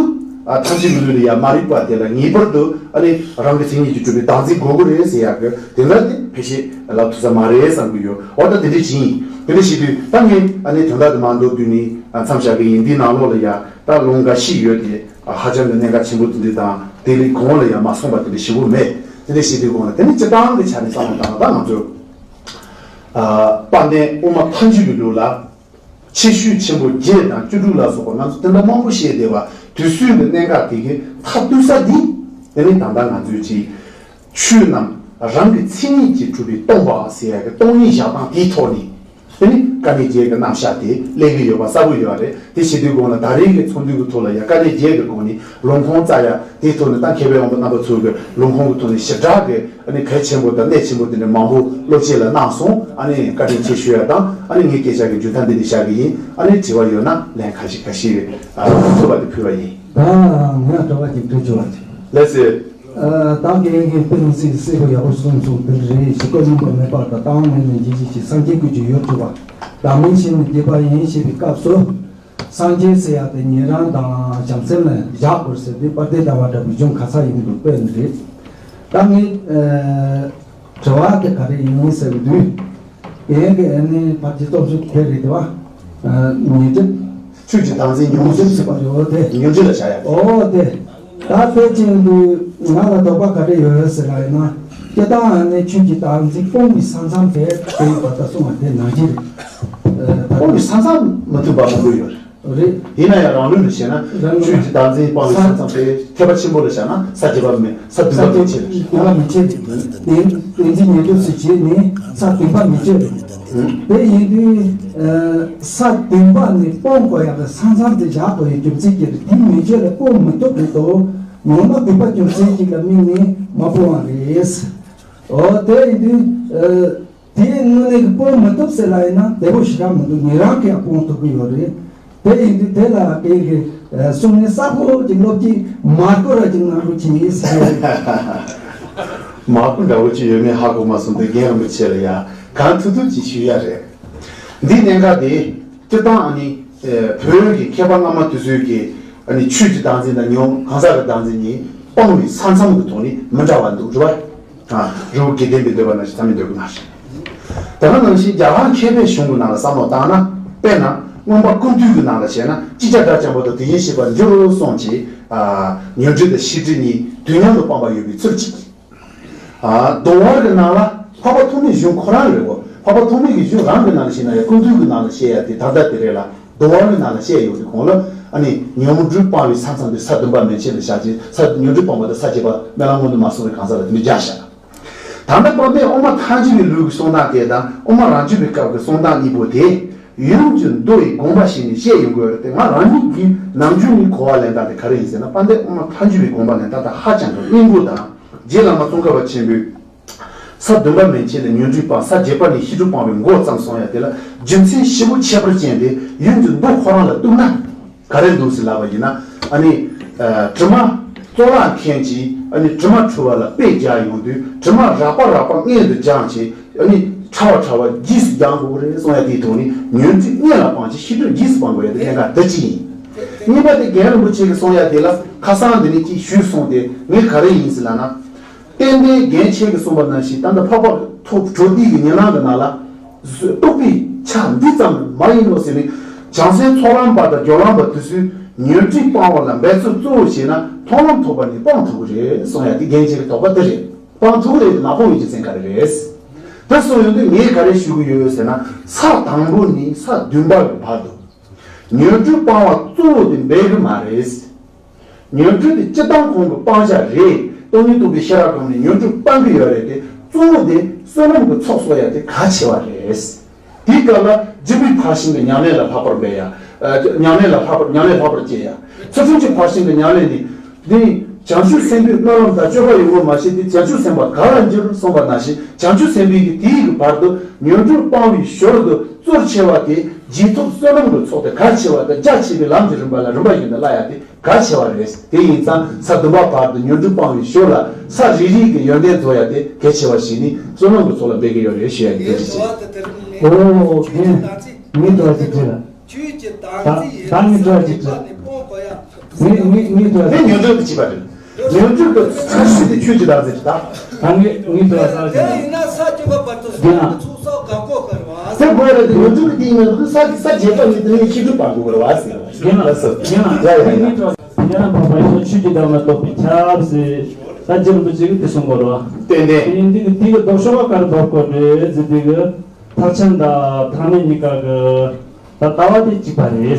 ཐམས་ཅད་ཀྱི་ལུས་ལ་ཡང་མ་རིག་པ་དེ་ལ་ངེས་པར་དུ་ཨ་ནི་རང་གི་མཚན་ཉིད་ཀྱིས་གྲུབ་པའི་བདག་འཛིན་དགོས་ཀྱི་རེད་ཟེར་ཡག་གི་དེ་འདྲ་དེ་ཕལ་ཆེར་ལབ་ཐུབ་ས་མ་རེད་བསམ་གྱི་ཡོད། འོ་ད་དེ་འདྲ་ཅིག་ཡིན། དེ་འདྲ་བྱེད་དུས་ད་ངས་ཨ་ནི་དོན་དག་དེ་མ་མདོར་བསྡུས་ནས་མཚམས་བཞག་གི་ཡིན། འདིའི་ནང་ལོགས་ལ་ཡང་ད་ལུང་འགའ་ཤས་ཡོད་དེ་ཧ་ཅང་གི་གནད་འགག་ཆེན་པོ་དེ་འདྲ་དང་དེ་ལས་གོང་ལ་ཡང་མ་གསུངས་པ་དེ་འདྲ་ཞེ་པོ་མེད། དེ་འདྲ་བྱེད་དུས་གོང་ལ་དེ་ནི་སྤྱིར་བཏང་གི་ཆ་ནས་བསམ་བློ་བཏང་ན་ད་ང་ཚོས་དཔལ་ལྡན་དབུ་མ་ཐལ་འགྱུར་གྱི་ལུགས་ལ། ཆེ་ཤོས་ཆེན་པོ་བརྒྱད་དང་བཅུ་དྲུག་ལ་སོགས་པ་ང་ཚོ་དེ་འདྲ་མང་པོ་བཤད་བསྡད་པ་དུས་ཚོད་ཀྱི་གནད་འགག་དེ་གའི་མཐའ་གཏུགས་ས་འདི་དེ་ནི་ད་ལྟ་ང་ཚོས་ཀྱི་ཆོས་རྣམས་རང་གི་མཚན་ཉིད་ཀྱིས་གྲུབ་པས་སྟོང་པ་ཟེར་ཡ་གི་སྟོང་ཉིད་བཞག་སྟངས་དེའི་ཐོག་ནས་དེ་ནི་དཀའ་གནད་བརྒྱད་ཀྱི་རྣམ་གཞག་དེ་སླེབས་ཀྱི་ཡོད་པ་གསལ་པོ་ཡོད་རེད། དེ་བྱེད་དུས་གོང་ལ་ད་རེས་ཀྱི་ཚོགས་འདུ་གི་ཐོག་ལ་ཡ་དཀའ་གནད་བརྒྱད་ཀྱི་སྒོ་ནས་ལུང་ཁུངས་བཙལ་ཡ་དེའི་ཐོག་ནས་ད་མཁས་པའི་དབང་པོ་རྣམ་པ་ཚོ་གི་ལུང་ཁུངས་ཀྱི་ཐོག་ནས་ཞིབ་ཕྲ་གི་ཨ་ནི་གལ་ཆེན་པོ་དང་གནད་ཆེན་པོ་དེ་འདྲ་མང་པོ་བློ་སྐྱེད་ལ་གནང་སོང་། ཨ་ནི་བཀའ་དྲིན་ཆེ་ཞུ་ཡ་དང་ཨ་ནི་ངའི་སྐད་ཆ་གི་མཇུག་མཐའ་འདི་ནས་བཞག་གི་ཡིན། ཨ་ནི་དྲི་བ་ཡོད་ན་ལན་ཁ་ཤས་ཁ་ཤས་ཐུབ་པ་དེ་ཕུལ་བ་ཡིན། ད་ངས་དྲི་བ་ཅིག་འདྲི་ཆོག་པ་ཅིག་ལགས་སེ། ཨ་བདག་གིས་ཡིན་གྱི་དཔེ་མི་སྲིད་གསལ་པོ་ཡག་པོ་གསུངས་སོང་། དེ་རེད། ཞིག་ཀོ་མིན་པ་མེད་པ་དང་བཏང་མེད་ནས་འཇིགས་ཤིག་ཅིག་སངས་རྒྱས་ཀུན་གྱི་ཡུལ་དུ་བ་བདག་མེད་ཕྱིར་ནི་སྐྱེས་པ་ཡིན་ཞེས་པའི་སྐབས་སུ། སངས་རྒྱས་ཟེར་ཡག་དེ་ཉན་རང་དང་བྱང་སེམས་ལ་བཞག་དགོས་ཟེར་དུས་དཔལ་ལྡན་ཟླ་བ་འདྲ་བོའི་གཞུང་ག་ས་ཡིན་འདུག་དཔེ་ནི་རེད། ད་ངས་ཨ་དྲི་བ་དེ་ག་རེ་ཡིན་ཟེར་དུས། ངས་གི་ཨ་ནི་ཕར་གྱི་སྟོབས་ཤུགས་དེ་རེད་དེ་བ། ཨ་ཉན་སྒྲིབ། ཆོས་ཀྱི་བདག་འཛིན་ཉོན་སྒྲིབ་ཟེར་བ་ཡོད་དེ། ཉོན་སྒྲིབ་ལ་བྱ་ཡག་འོ་དེ། ད་དཔེ་ཅན་དུ་ང་ལ་དོགས་པ་ག་རེ་ཡོད་ཟེར་ལ་ཡིན་ན། སྤྱིར་བཏང་ནི་ཆོས་ཀྱི་བདག་འཛིན་སྤོང་བའི་ས་མཚམས་དེ་དེ་ཡིན་པ་ད་གསུངས་པ་དེ་ནང་བཞིན་རེད། སྤོང་བའི་ས་མཚམས་མི་མཐུན་པ་མང་པོ་ཡོད་རེད། རེད། ཡིན་ན་ཡང་རང་ལུགས་ལ་བྱས་ན་རང་ལུགས་ཆོས་ཀྱི་བདག་འཛིན་སྤོང་བའི་ས་མཚམས་དེ་ཐེག་པ་ཆེན་པོ་ལ་བྱས་ན་ས་བརྒྱད་པ་མེད། ས་བདུན་པ་མེད་ཅེས། ས་བདུན་པ་མེད་ཅེས་རེད། ཏིང་ངེ་འཛིན་ཉན་ཐོས་སུ་བྱས་ནས་ས་བདུན་པ་མེད་ཅེས་རེད། དེ་ཡིན་དུས་ས་བདུན་པ་ནས་སྤོང་དགོས་ཡག་གི་ས་མཚམས་དེ་བཞག་དགོས་ཡག་རྒྱུ་མཚན་གྱིས་རེད། དེ་མེད་ཅེས་ལ་སྤོང་མི་ཐུབ་རེད་དོ། ངོ་མ་བདུན་པ་རྒྱུ་མཚན་གཅིག་ལ་དམིགས་ནས་མ་སྤོང་བ་རེད། འོ་དེ་ཡིན་དུས་དེའི་དངོས་གནས་ཀྱི་སྤོང་མི་ཐུབ་ཟེར་ལ་ཡིན་ན་བདེ་པོ་ཞེ་དྲག་མི་འདུག་ཉན་རང་གིས་ཡང་སྤོང་ཐུབ་ཀྱི་ཡོད་རེད། དེ་ཡིན་དུས་དེ་ལ་དེ་གི་གསུང་ནས་གསར་པོ་ཅིག་སློབ་ཀྱི་མར་ཁུ་ར་ཅིག་གནང་རོགས་གྱིས་ཟེར། མར་ཁུ་འདྲ་བོ་ཅིག་ཡོད་མེད་ཧ་གོ་མ་སོང་། དེ་རྒན་རིན་པོ་ཆེ་ལ་ཡ་གང་ཐུབ་ཐུབ་ཅིག་ཞུ་ཡ་རེད། འདི་གནད་འགག་དེ་སྤྱིར་བཏང་ཨ་ནི་བོད་ཀྱི་མཁས་པ་སྔ་མ་དེ་ཚོས་ཀྱི་ཨ་ནི་ཆོས་ཀྱི་བདག་འཛིན་དང་ཉོན་གང་ཟག་གི་བདག་འཛིན་གཉིས་སྤོང་བའི་ས་མཚམས་ཀྱི་ཐོག་ནས་མི་འདྲ་བ་འདུག་རེད་བ། རི་བོ་དགེ་ལྡན་པས་འདོད་པ་ནང་བཞིན་ཐ་མལ་འདོད་ཀྱི་ནང་བཞིན། དེ་ག་ནང་བཞིན་རྒྱ་གར་མཁས་པའི་གཞུང་གི་ནང་ལ་བསམ་བློ་བཏང་ན། དཔེར་ན་མངོན་པ་ཀུན་བཏུས་ཀྱི་ནང་ལ་བྱས་ན་ཅི་བྱ་བྲལ་བྱམས་པ་དང་དེ་བཞིན་གཤེགས་པར་འགྱུར་རོ་གསུངས་ཀྱི། ཉོན་སྒྲིབ་དང་ཤེས་སྒྲིབ་གཉིས་དུས་མཉམ་དུ་སྤངས་པ་ཡོད་པའི་ཚུལ་གཅིག། གདོང་བར་གྱི་ནང་ལ་འཕགས་པ་ཐོགས་མེད་གཞུང་ཁོ་རང་རེད་གོ། འཕགས་པ་ཐོགས་མེད་ཀྱི་གཞུང་རང་གི་ནང་ལ་བཤད་ན་ཡང་ཀུན་བཏུས་ཀྱི་ནང་ལ་བཤད་ཡ་དེ་ད་ལྟ་དེ་རེད་ལ། གདོང་བར་གྱི་ནང་ལ་བཤད་ཡོད་དེ་གོང་ལ་ཨ་ནི་ཉོན་སྒྲིབ་སྤངས་པའི་ས་མཚམས་དེ་ས་བདུན་པ་མན་ཆད་ལ་བཞག་ཅིང་ས་ཉོན་སྒྲིབ་སྤངས་པ་དང་ས་བརྒྱད་པ་སྨོན་ལམ་སྔོན་དུ་མ་སོང་བའི་གང་ཟག་ལ་དེ་འདྲ་བཞག་བཞག་ད་ལྟ་དཔལ་ལྡན་དབུ་མ་ཐལ་འགྱུར་བའི་ལུགས་ཀྱི་གསུང་སྟངས་དེ་དང་དབུ་མ་རང་རྒྱུད་པའི་སྐབས་ཀྱི་གསུང་སྟངས་གཉིས་པོ་དེ་ཡུམ་གྱི་མདོ་ཡི་དགོངས་པ་བཞིན་ནས་བཤད་ཡོང་དགོས་རེད་དེ། ང་རང་ཉིད་ཀྱིས་ནམ་རྒྱུན་ནས་གོ་བ་ལེན་སྟངས་དེ་ག་རེ་ཡིན་ཟེར་ན། དཔལ་ལྡན་དབུ་མ་ཐལ་འགྱུར་བའི་དགོངས་པ་ལེན་སྟངས་དང་ཧ་ཅང་གི་སྙིང་པོ་དང་། རྗེ་བླ་མ་ཙོང་ཁ་པ་ཆེན་པོས། ས་བདུན་པ་མན་ཆད་ལ་ཉོན་སྒྲིབ་སྤངས། ས་བརྒྱད་པ་ནས་ཤེས་སྒྲིབ་སྤངས་པའི་མགོ་བརྩམས་གསུངས་ཡ་དེ་ལ་རྒྱུ་མཚན་ཞིབ་པོ་ཁྱད་པར་ཅན་དེ་ཡུམ་གྱི་མདོ་ཁོ་རང་ལ་གཏུགས་ན་ག་རེ་འདུག་ཟེར་ལབ་པ་ཡིན་ན། ཨ་ནི། དྲི་མ་གཙུག་ལག་མཁན་གྱིས་ཨ་ནི་དྲི་མ་འཁྲུ་བ་ལ་དཔེ་སྦྱར་ཡོང་དུས། དྲི་མ་རགས་པ་རགས་པ་སྔོན་དུ་སྦྱངས་བྱས། ཨ་ནི་ཕྲ་བ་ཕྲ་བ་རྗེས་སུ་སྦྱང་དགོས་རེད་གསུངས་ཡ་དེའི་ཐོག་ནས་ཉོན་སྒྲིབ་སྔོན་ལ་སྤངས་ཀྱི་ཤེས་སྒྲིབ་རྗེས་སུ་སྤང་དགོས་ཡ་དེ་གནད་འགག་དེ་གཅིག་ཡིན། གཉིས་པ་དེ་རྒན་རིན་པོ་ཆེ་གིས་གསུངས་ཡ་དེ་ལ་ཁ་སང་འདི་ནས་ཅིག་ཞུས་སོང་སྟེ། ངས་ག་རེ་ཡིན་ཟེར་ལབ་ན། ཏན་ཏན་རྒན་ཁྱེད་ཀྱིས་གསུངས་པ་ནང་བཞིན་ད་ལྟ་འཕགས་པ་ཐོབ་བྲོ་འདི་གི་ཉེ་ལམ་གྱི་ནང་ལ། རྟོགས་པའི་ཆ་འདི་ཙམ་མ་ཡིན་ནོ་ཟེར་ནས། བྱང་སེམས་ཚོགས་ལམ་པ་དང་སྦྱོར་ལམ་པ་དེ་ཚོས་ཉོན་སྒྲིབ་སྤང་བ་ལ་འབད་རྩོལ་གཙོ་བོ་བྱས་ན་མཐོང་ལམ་ཐོབ་པ་ནི་སྤང་ཐུབ་ཀྱི་རེད་གསུངས་ཡ་དེ་རྒན་ཁྱེད་ཀྱི་དོགས་པ་དེ་རེད། སྤང་ཐུབ་ཀྱི་རེད་དེ་མ་སྤང་བའི་རྒྱུ་མཚན་ག་རེ་རེད། དེ་གསུངས་ཡོང་དུས་ངས་ག་རེ་ཞུ་གི་ཡོད་ཟེར་ན། ས་དང་པོ་ནས་ས་བདུན་པ་གི་བར་དུ་ཉོན་སྒྲིབ་སྤང་བ་གཙོ་བོ་དེ་འབད་གི་མ་རེད། ཉོན་སྒྲིབ་དེ་སྤྱིར་བཏང་ཁོང་གི་སྤང་བྱ་རེད། སྟོང་ཉིད་རྟོགས་པའི་ཤེས་རབ་སྒོམ་ནས་ཉོན་སྒྲིབ་སྤང་གི་ཡོད་རེད་དེ། གཙོ་བོ་དེ་བསོད་ནམས་ཀྱི་ཚོགས་གསོག་ཡ་དེ་གལ་ཆེ་བ་རེད། དེའི་སྐབས་ལ་སྒྲིབ་པའི་ཕར་ཕྱིན་གྱི་ཉམས་ལེན་ལ་ལྷག་པར་འབད་ཡ། ཉམས་ལེན་ལ་ལྷག་པར་ཉམས་ལེན་ལྷག་པར་བྱེད་ཡ། ཚུལ་ཁྲིམས་ཀྱི་ཕར་ཕྱིན་གྱི་ཉམས་ལེན་ནི། འདི་ནི་བྱང་ཆུབ་སེམས་དཔའི་སྨོན་ལམ་དང་སྤྱོད་པ་ཡོད་པར་མ་ཤེས་ཏེ། བྱང་ཆུབ་སེམས་དཔའ་ག་ལ་འགྱུར་གསུངས་པ་ནང་བཞིན། བྱང་ཆུབ་སེམས་དཔའི་གི་དེའི་གི་བར་དུ་ཉོན་སྒྲིབ་སྤང་བའི་ཞོར་དུ་གཙོར་ཆེ་བ་དེ་རྗེས་ཐོབ་བསོད་ནམས་ཀྱི་ཚོགས་དེ་གལ་ཆེ་བ་དང་རྒྱ་ཆེ་བའི་ལམ་གྱི་རིམ་པ་ལ་རིམ་པ་བཞིན་དུ་བསླབ་ཡ་དེ་གལ་ཆེ་བ་རེད། དེ་ཡིན་ཙང་ས་བདུན་པ་བར་དུ་ཉོན་སྒྲིབ་སྤང་བའི་ཞོར་ལ་ས་རེ་རེ་གི་ཡོན་ཏན་རྫོགས་ཡ་དེ་གལ་ཆེ་བ་ཞིག་ནི་བསོད་ནམས་ཀྱི་ཚོགས་ལ་འབད་གི་ཡོད་རེད་ཞུ་ཡ་ཡིན། དེ་རེད་ཅེས། ཨོ་ཨོ་ཨོ། ངས་ངས་འདྲི་བ་ཅིག་དྲིས་ལ། ད་ད་ངས་འདྲི་བ་ཅིག་དྲིས། ངས་ངས་ངས་འདྲི་བ་ངས་ཅིག་ཉོན་སྒྲིབ་དེ་བྱས་པ་རེད། ཉོན་སྒྲིབ་ཀྱི་ཚུལ་ཤེས་དེ་ཆོས་ཀྱི་བདག་འཛིན་ཅིག་ད། ད་ངས་ངས་འདྲི་བ་ས་ཞིག་དེ་ཡིན་ན་ས་བཅུ་པ་བར་དུ་བསོད་ནམས་ཀྱི་ཚོགས་བསགས་དགོས་པ་རེད་བ། དེ་དགོས་རེད་དེ། ཉོན་སྒྲིབ་ཀྱི་དེ་ཡིན་ན་ས་ས་བརྒྱད་པ་ཡིན་དེ་ནས་ཤེས་སྒྲིབ་སྤང་དགོས་པ་རེད་བ་ཟེར། རྒན་ལགས། རྒན་ལགས། ཡ་ཡ་ཡ། ཡ་ཡ། ཡ་ཡ། འཕགས་པ་ཡེ་ཤེས་ཆོས་ཀྱི་བདག་མ་རྟོགས་པའི་ཁྱབ་ཟེར། ད་རྗེ་རིན་པོ་ཆེ་གིས་དེ་གསུང་གོ་རེད་བ། ཏན་ཏན། དེ་ཡིན་དུས་དེ་གི་ལྡོག་ཕྱོགས་པ་ག་རེ་འབབ་དགོས་རེད་ཟེར་དུས་གི། ཐལ་ཆེན་དང་ཐ་མལ་གཉིས་ཀ་གི་ད་ལྟ་བ་དེ་གཅིག་པ་རེད། དེ་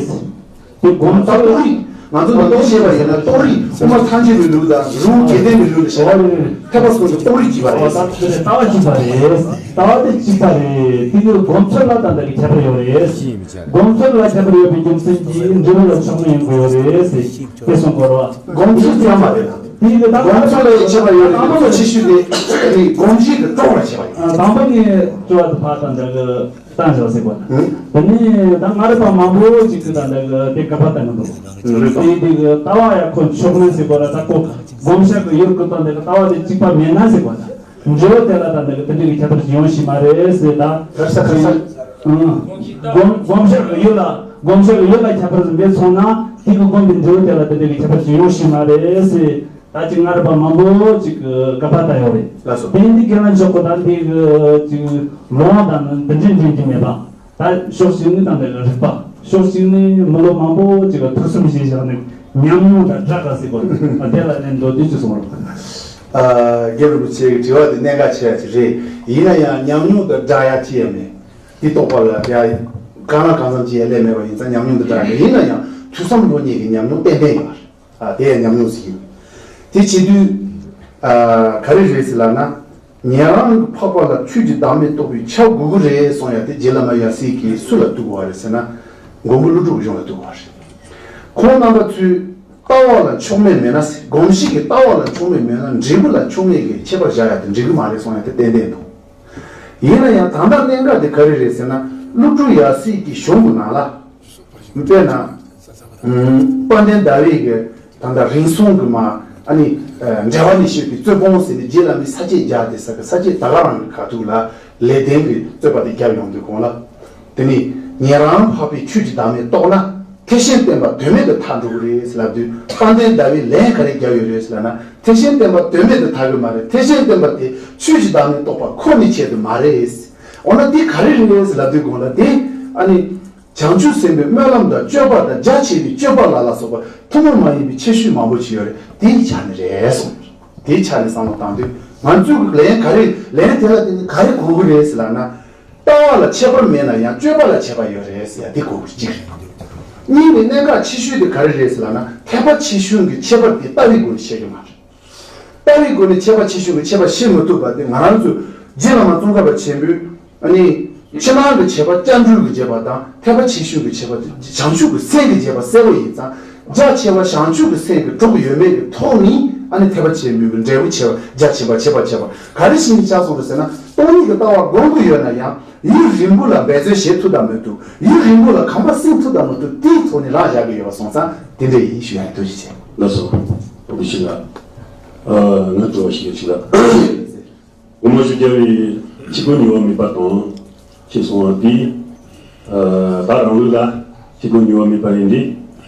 སྒོམ་ད་ཚུལ་རྟོགས་རིགས། ང་ཚོ་ནང་དུ་བཤད་པ་ཡིན་ན་རྟོགས་རིགས། དབུ་མ་ཐལ་འགྱུར་བའི་ལུགས་དང་རི་བོ་དགེ་ལྡན་པའི་ལུགས་ལ་བྱས་ན་ཐེག་པ་གསུམ་གྱི་རྟོགས་རིགས་གཅིག་པ་རེད། ཨོ་ད་ལྟ་བ་གཅིག་པ་རེད། ལྟ་བ་དེ་གཅིག་པ་རེད། དེ་གི་སྒོམ་ཚུལ་ལ་ད་ལྟ་གི་ཁྱད་པར་ཡོད་རེད། སྒོམ་ཚུལ་ལ་ཁྱད་པར་ཡོད་པའི་རྒྱུ་མཚན་གྱིས་འབྲས་བུ་ལ་ཕྱོགས་མེད་ཡིན་དགོས་ཡོད་རེད་ཟེར་དེ་གསུང་གོ་རེད་བ། སྒོམ་ཚུལ་ཙམ་མ་རེད་ན། དེ་གི་ད་སྒོམ་ཚུལ་ལ་ཁྱད་པར་ཡོད་རེད། དང་པོ་ནས་ཆེ་ཤོས་དེ་ནི་སྒོམ་བྱེད་ཀྱི་སྤྲོ་བ་ཁྱད་པར་ཡོད། དང་པོ་ནས་སྤྲོ་བ་དེ་ཕར་ད་ལྟ་གི་བཏང་བཞག་ཟེར་བ་ན། ཨང་། དེ་ནས་ད་སྔ་རབས་པ་མང་པོ་ཅིག་གིས་ད་ལྟ་གི་དེ་ག་པར་བཏང་གི་འདུག་རེད་དོ། དེ་དེ་གི་ལྟ་བ་ཡག་ཁོ་ཕྱོགས་ནས་ཟེར་བ་ན་ད་ཁོ་སྒོམ་བྱེད་ཀྱི་ཡུལ་གི་ད་ལྟ་གི་ལྟ་བ་དེ་གཅིག་པ་མེད་ན་ཟེར་བ་ན། འབྲས་བུ་དེ་ལ་ད་ལྟ་གི་དེ་འདྲ་གི་ཁྱད་པར་ཅིག་ཡོང་ཤེས་མ་རེད་ཟེར་ད། ཁ་ས་ཁ་ས། ཨང་། སྒོམ་སྒོམ་བྱེད་ཀྱི་ཡུལ་ལ། སྒོམ་ཆོག་གི་ཡོད་པ་ཁྱད་པར་འདི་མཚོན་ན་དེ་གི་སྒོམ་པའི་འབྲས་བུ་དེ་ལ་དེ་འདྲ་གི་ཁྱད་པར་ཞིག་ཡོང་ཤེས་མ་རེད་ཟེར། ད་ཅིག་སྔ་རབས་པ་མང་པོ་ཅིག་གི་དགག་པ་ལྟ་ཡོད་རེད། ལགས་སོ། དེ་འདི་རྒན་ལགས་མཆོག་གི་ད་འདི་གི་ཅིག་ལོང་བ་དང་འདི་འདྲའི་འདྲེན་གྱི་མེད་པ། ད་ཕྱོགས་གཅིག་ནི་ད་འདི་གི་རིག་པ། ཕྱོགས་གཅིག་ནི་མི་ལོ་མང་པོ་ཅིག་གི་ཐུགས་བསམ་བཞེས་བཞག་ནས་ཉམས་མྱོང་དང་སྦྲགས་ག་ཟེར་གོ། དེ་ལ་ནས་མདོར་བསྡུས་ཅིག་གསུང་རོགས། ཨ། རྒན་རིན་པོ་ཆེ་གི་དྲི་བ་དེ་གནད་འགག་ཆེ་བ་ཅིག་རེད། ཡིན་ན་ཡང་ཉམས་མྱོང་དང་སྦྲགས་ཡ་ཅི་ཡང་མེད། དེ་རྟོགས་པ་ལ་ཡ་གང་ལ་གང་འཚམ་ཅིག་ཡ་སླེབས་མེད་པ་ཡིན་ཙང་ཉམས་མྱོང་དང་སྦྲགས་ཡ་མེད། ཡིན་ན་ཡང་ཐོས་བསམ་སློབ་གཉེར་གྱི་ཉམས་མྱོང་ཏན་ཏན་ཡོད་པ་རེད། ཨ། དེ་ཡང་ཉམས་མྱོང་ཟེར་གྱི་ཡོད། དེ་བྱེད་དུས། ཨ། ག་རེ་རེད་ཟེར་ལབ་ན། ཉན་རང་གི་འཕགས་པ་ལ་ཆོས་ཀྱི་བདག་མེད་རྟོགས་པའི་ཆ་དགོས་ཀྱི་རེད་གསུང་ཡ་དེ་རྗེ་བླ་མ་ཡབ་སྲས་ཀྱིས་སུ་ལ་གཏུགས་པ་རེད་ཟེར་ན། མགོན་པོ་ཀླུ་སྒྲུབ་གཞུང་ལ་གཏུགས་པ་རེད། ཁོང་རྣམ་པ་ཚོས་ལྟ་བ་ལ་ཕྱོགས་མེད་མེད་ན་ཟེར། སྒོམ་གཞི་གི་ལྟ་བ་ལ་ཕྱོགས་མེད་མེད་ན་འབྲས་བུ་ལ་ཕྱོགས་མེད་ཀྱི་ཁྱད་པར་བཞག་ཡ་དེ་འགྲིག་གི་མ་རེད་གསུང་ཡ་དེ་ཏན་ཏན་འདུག་ཡིན་ན་ཡང་ད་ལྟ་གནད་འགག་དེ་ག་རེ་རེད་ཟེར་ན། ཀླུ་སྒྲུབ་ཡབ་སྲས་ཀྱི་གཞུང་གི་ནང་ལ། དཔེར་ན། ཨ། དཔལ་ལྡན་ཟླ་བའི་གི་ད་ལྟ་རིང་སྲོང་གི་མ། ཨ་ནི། ཨ། འགྲེལ་པ་ནས་བཤད་པའི་རྩོད་སྤོང་ཟེར་ནས་རྗེ་བླ་མའི་ས་བཅད་བརྒྱ་དེ་ས་གི་ས་བཅད་ད་ག་རང་གི་ཁ་ཐུག་ལ་ལེགས་ལྡན་གྱི་རྩོད་པ་དེ་བརྒྱབ་ཡོང་དུས་གོང་ལ། དེ་ནས་ཉན་རང་འཕགས་པའི་ཆོས་ཀྱི་བདག་མེད་རྟོགས་ན་ཐེག་ཆེན་བསྟན་པ་དོན་མེད་དུ་ཐལ་འགྲོ་གི་རེད་ཟེར་ལབ་དུས། དཔལ་ལྡན་ཟླ་བས་ལན་ག་རེ་བརྒྱབ་ཡོད་རེད་ཟེར་ལབ་ན། ཐེག་ཆེན་བསྟན་པ་དོན་མེད་དུ་ཐལ་གི་མ་རེད། ཐེག་ཆེན་བསྟན་པ་དེ་ཆོས་ཀྱི་བདག་མེད་རྟོགས་པ་ཁོ་ནའི་ཆེད་དུ་མ་རེད། འོ་ན་དེ་ག་རེ་རེད་ཟེར་ལབ་དུས་གོང་ལ་དེ། ཨ་ནི། བྱང་ཆུབ་སེམས་དཔའི་སྨོན་ལམ་དང་སྤྱོད་པ་དང་རྒྱ་ཆེ་བའི་སྤྱོད་པ་ལ་ལ་སོགས་པ་ཐུན་མོང་མ་ཡིན་པའི་ཁྱད་ཆོས་མང་པོ་ཞིག་ཡོད་རེད། དེའི་ཆ་ནས་རེད་གསུངས། དེའི་ཆ་ནས་བསམ་བློ་བཏང་དུས་ང་ཚོས་ལན་ག་རེ་ལན་དེ་ལ་བརྟེན་ནས་ག་རེ་གོ་གི་རེད་ཟེར་ལབ་ན། ལྟ་བ་ལ་ཁྱད་པར་མེད་ན་ཡང་སྤྱོད་པ་ལ་ཁྱད་པར་ཡོད་རེད་ཟེར་ཡ་དེ་གོ་གི་གཅིག་རེད། གཉིས་ནས་གནད་འགག་ཆེ་ཤོས་དེ་ག་རེ་རེད་ཟེར་ལབ་ན། ཐེག་པ་ཆེ་ཆུང་གི་ཁྱད་པར་དེ་ལྟ་བའི་སྒོ་ནས་ཤེས་ཀྱི་མ་རེད། ལྟ་བའི་སྒོ་ནས་ཁྱད་པར་ཆེ་ཆུང་གི་ཁྱད་པར་ཤེས་མི་ཐུབ་པ་དེ་ང་རང་ཚོ་རྗེ་བླ་མ་ཙོང་ཁ་པ་ཆེན་པོས། ཨ་ནི། ཕྱི་ནང་གི་ཁྱད་པར་སྐྱབས་འགྲོའི་གི་རྗེས་དཔག་དང་ཐེག་པ་ཆེ་ཆུང་གི་ཁྱད་པར་དེ་བྱང་ཆུབ་ཀྱི་སེམས་ཀྱི་རྗེས་དཔག་གསལ་པོ་ཡིན་ཙང་། རྒྱ་ཆེ་བ་བྱང་ཆུབ་ཀྱི་སེམས་ཀྱི་གྲོགས་ཡོད་མེད་ཀྱི་ཐོག་ནས་ཨ་ནི་ཐེག་པ་ཆེན་པོའི་གི་འབྲས་བུ་ཆེ་བ་རྒྱ་ཆེན་པོ་ཆེ་བ་ཆེ་བ་ག་རེ་བྱས་ནས་ཆགས་སོང་རེད་ཟེར་ན། སྟོང་ཉིད་ཀྱི་ལྟ་བ་སྒོམ་གྱི་ཡོད་ན་ཡང་ཡུན་རིང་པོ་ལ་འབད་བརྩོན་བྱེད་ཐུབ་དང་མི་ཐུབ། ཡུན་རིང་པོ་ལ་གོམས་པ་སྲུང་ཐུབ་དང་མི་ཐུབ་དེའི་ཐོག་ནས་ལངས་བཞག་གི་ཡོད་པ་སོང་ཙང་དེ་འདྲ་ཡིན་ཞུ་ཡ་ཡིན། ཐུགས་རྗེ་ཆེ། ལགས་སོ། བཀྲ་ཤིས་ལགས། ཨ། ང་དྲི་བ་ཞིག་ཡོད་ཞུ་ལ། དགོངས་པ་ཞུ་རྒྱ་བའི་ཕྱི་སྒོ་ཉེ་བ་མེད་པ་དང་ཞེས་གསུངས་པ་འདི། ཨ། ད་རང་ལུགས་ལ་ཕྱི་སྒོ་ཉེ་བ་མེད་པ་ཡིན་ཏེ་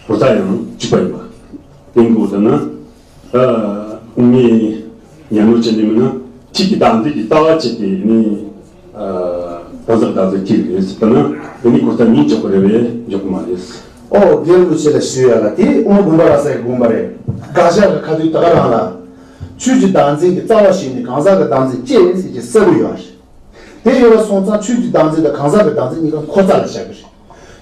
གོ་ས་ཡང་གཅིག་པ་ཡིན་པ། དེ་འགོག་ཐུབ་ན། ཨ། ངས་ཉམས་མྱོང་བྱས་ནས་མིན་ན་ཆོས་ཀྱི་བདག་འཛིན་གྱི་རྩ་བ་བྱས་ཏེ་ནི། ཨ། གང་ཟག་བདག་འཛིན་གྱི་རེད་ཟེར་ན་དེ་ནི་གོ་ས་ཉིད་འཇོག་གི་རེད་པས་འཇོག་གི་མ་རེད། ཨོ། རྒན་རིན་པོ་ཆེ་ལ་ཞུ་ཡ་ལ་དེ་དབུ་མ་དགོངས་པ་རབ་གསལ་གྱི་དགོངས་པ་རེད། དགག་བཞག་གི་ཁ་ཐུག་ད་ག་རང་ལ། ཆོས་ཀྱི་བདག་འཛིན་གྱི་རྩ་བ་བྱས་ནས་གང་ཟག་གི་བདག་འཛིན་བཅས་ཟེར་གྱི་གསལ་པོ་ཡོད་རེད། དེ་ཡོད་པ་སོང་ཙང་ཆོས་ཀྱི་བདག་འཛིན་དང་གང་ཟག་གི་བདག་འཛིན་གཉིས་ཀ་འཁོར་རྩ་ལ་བཞག་གི་རེད།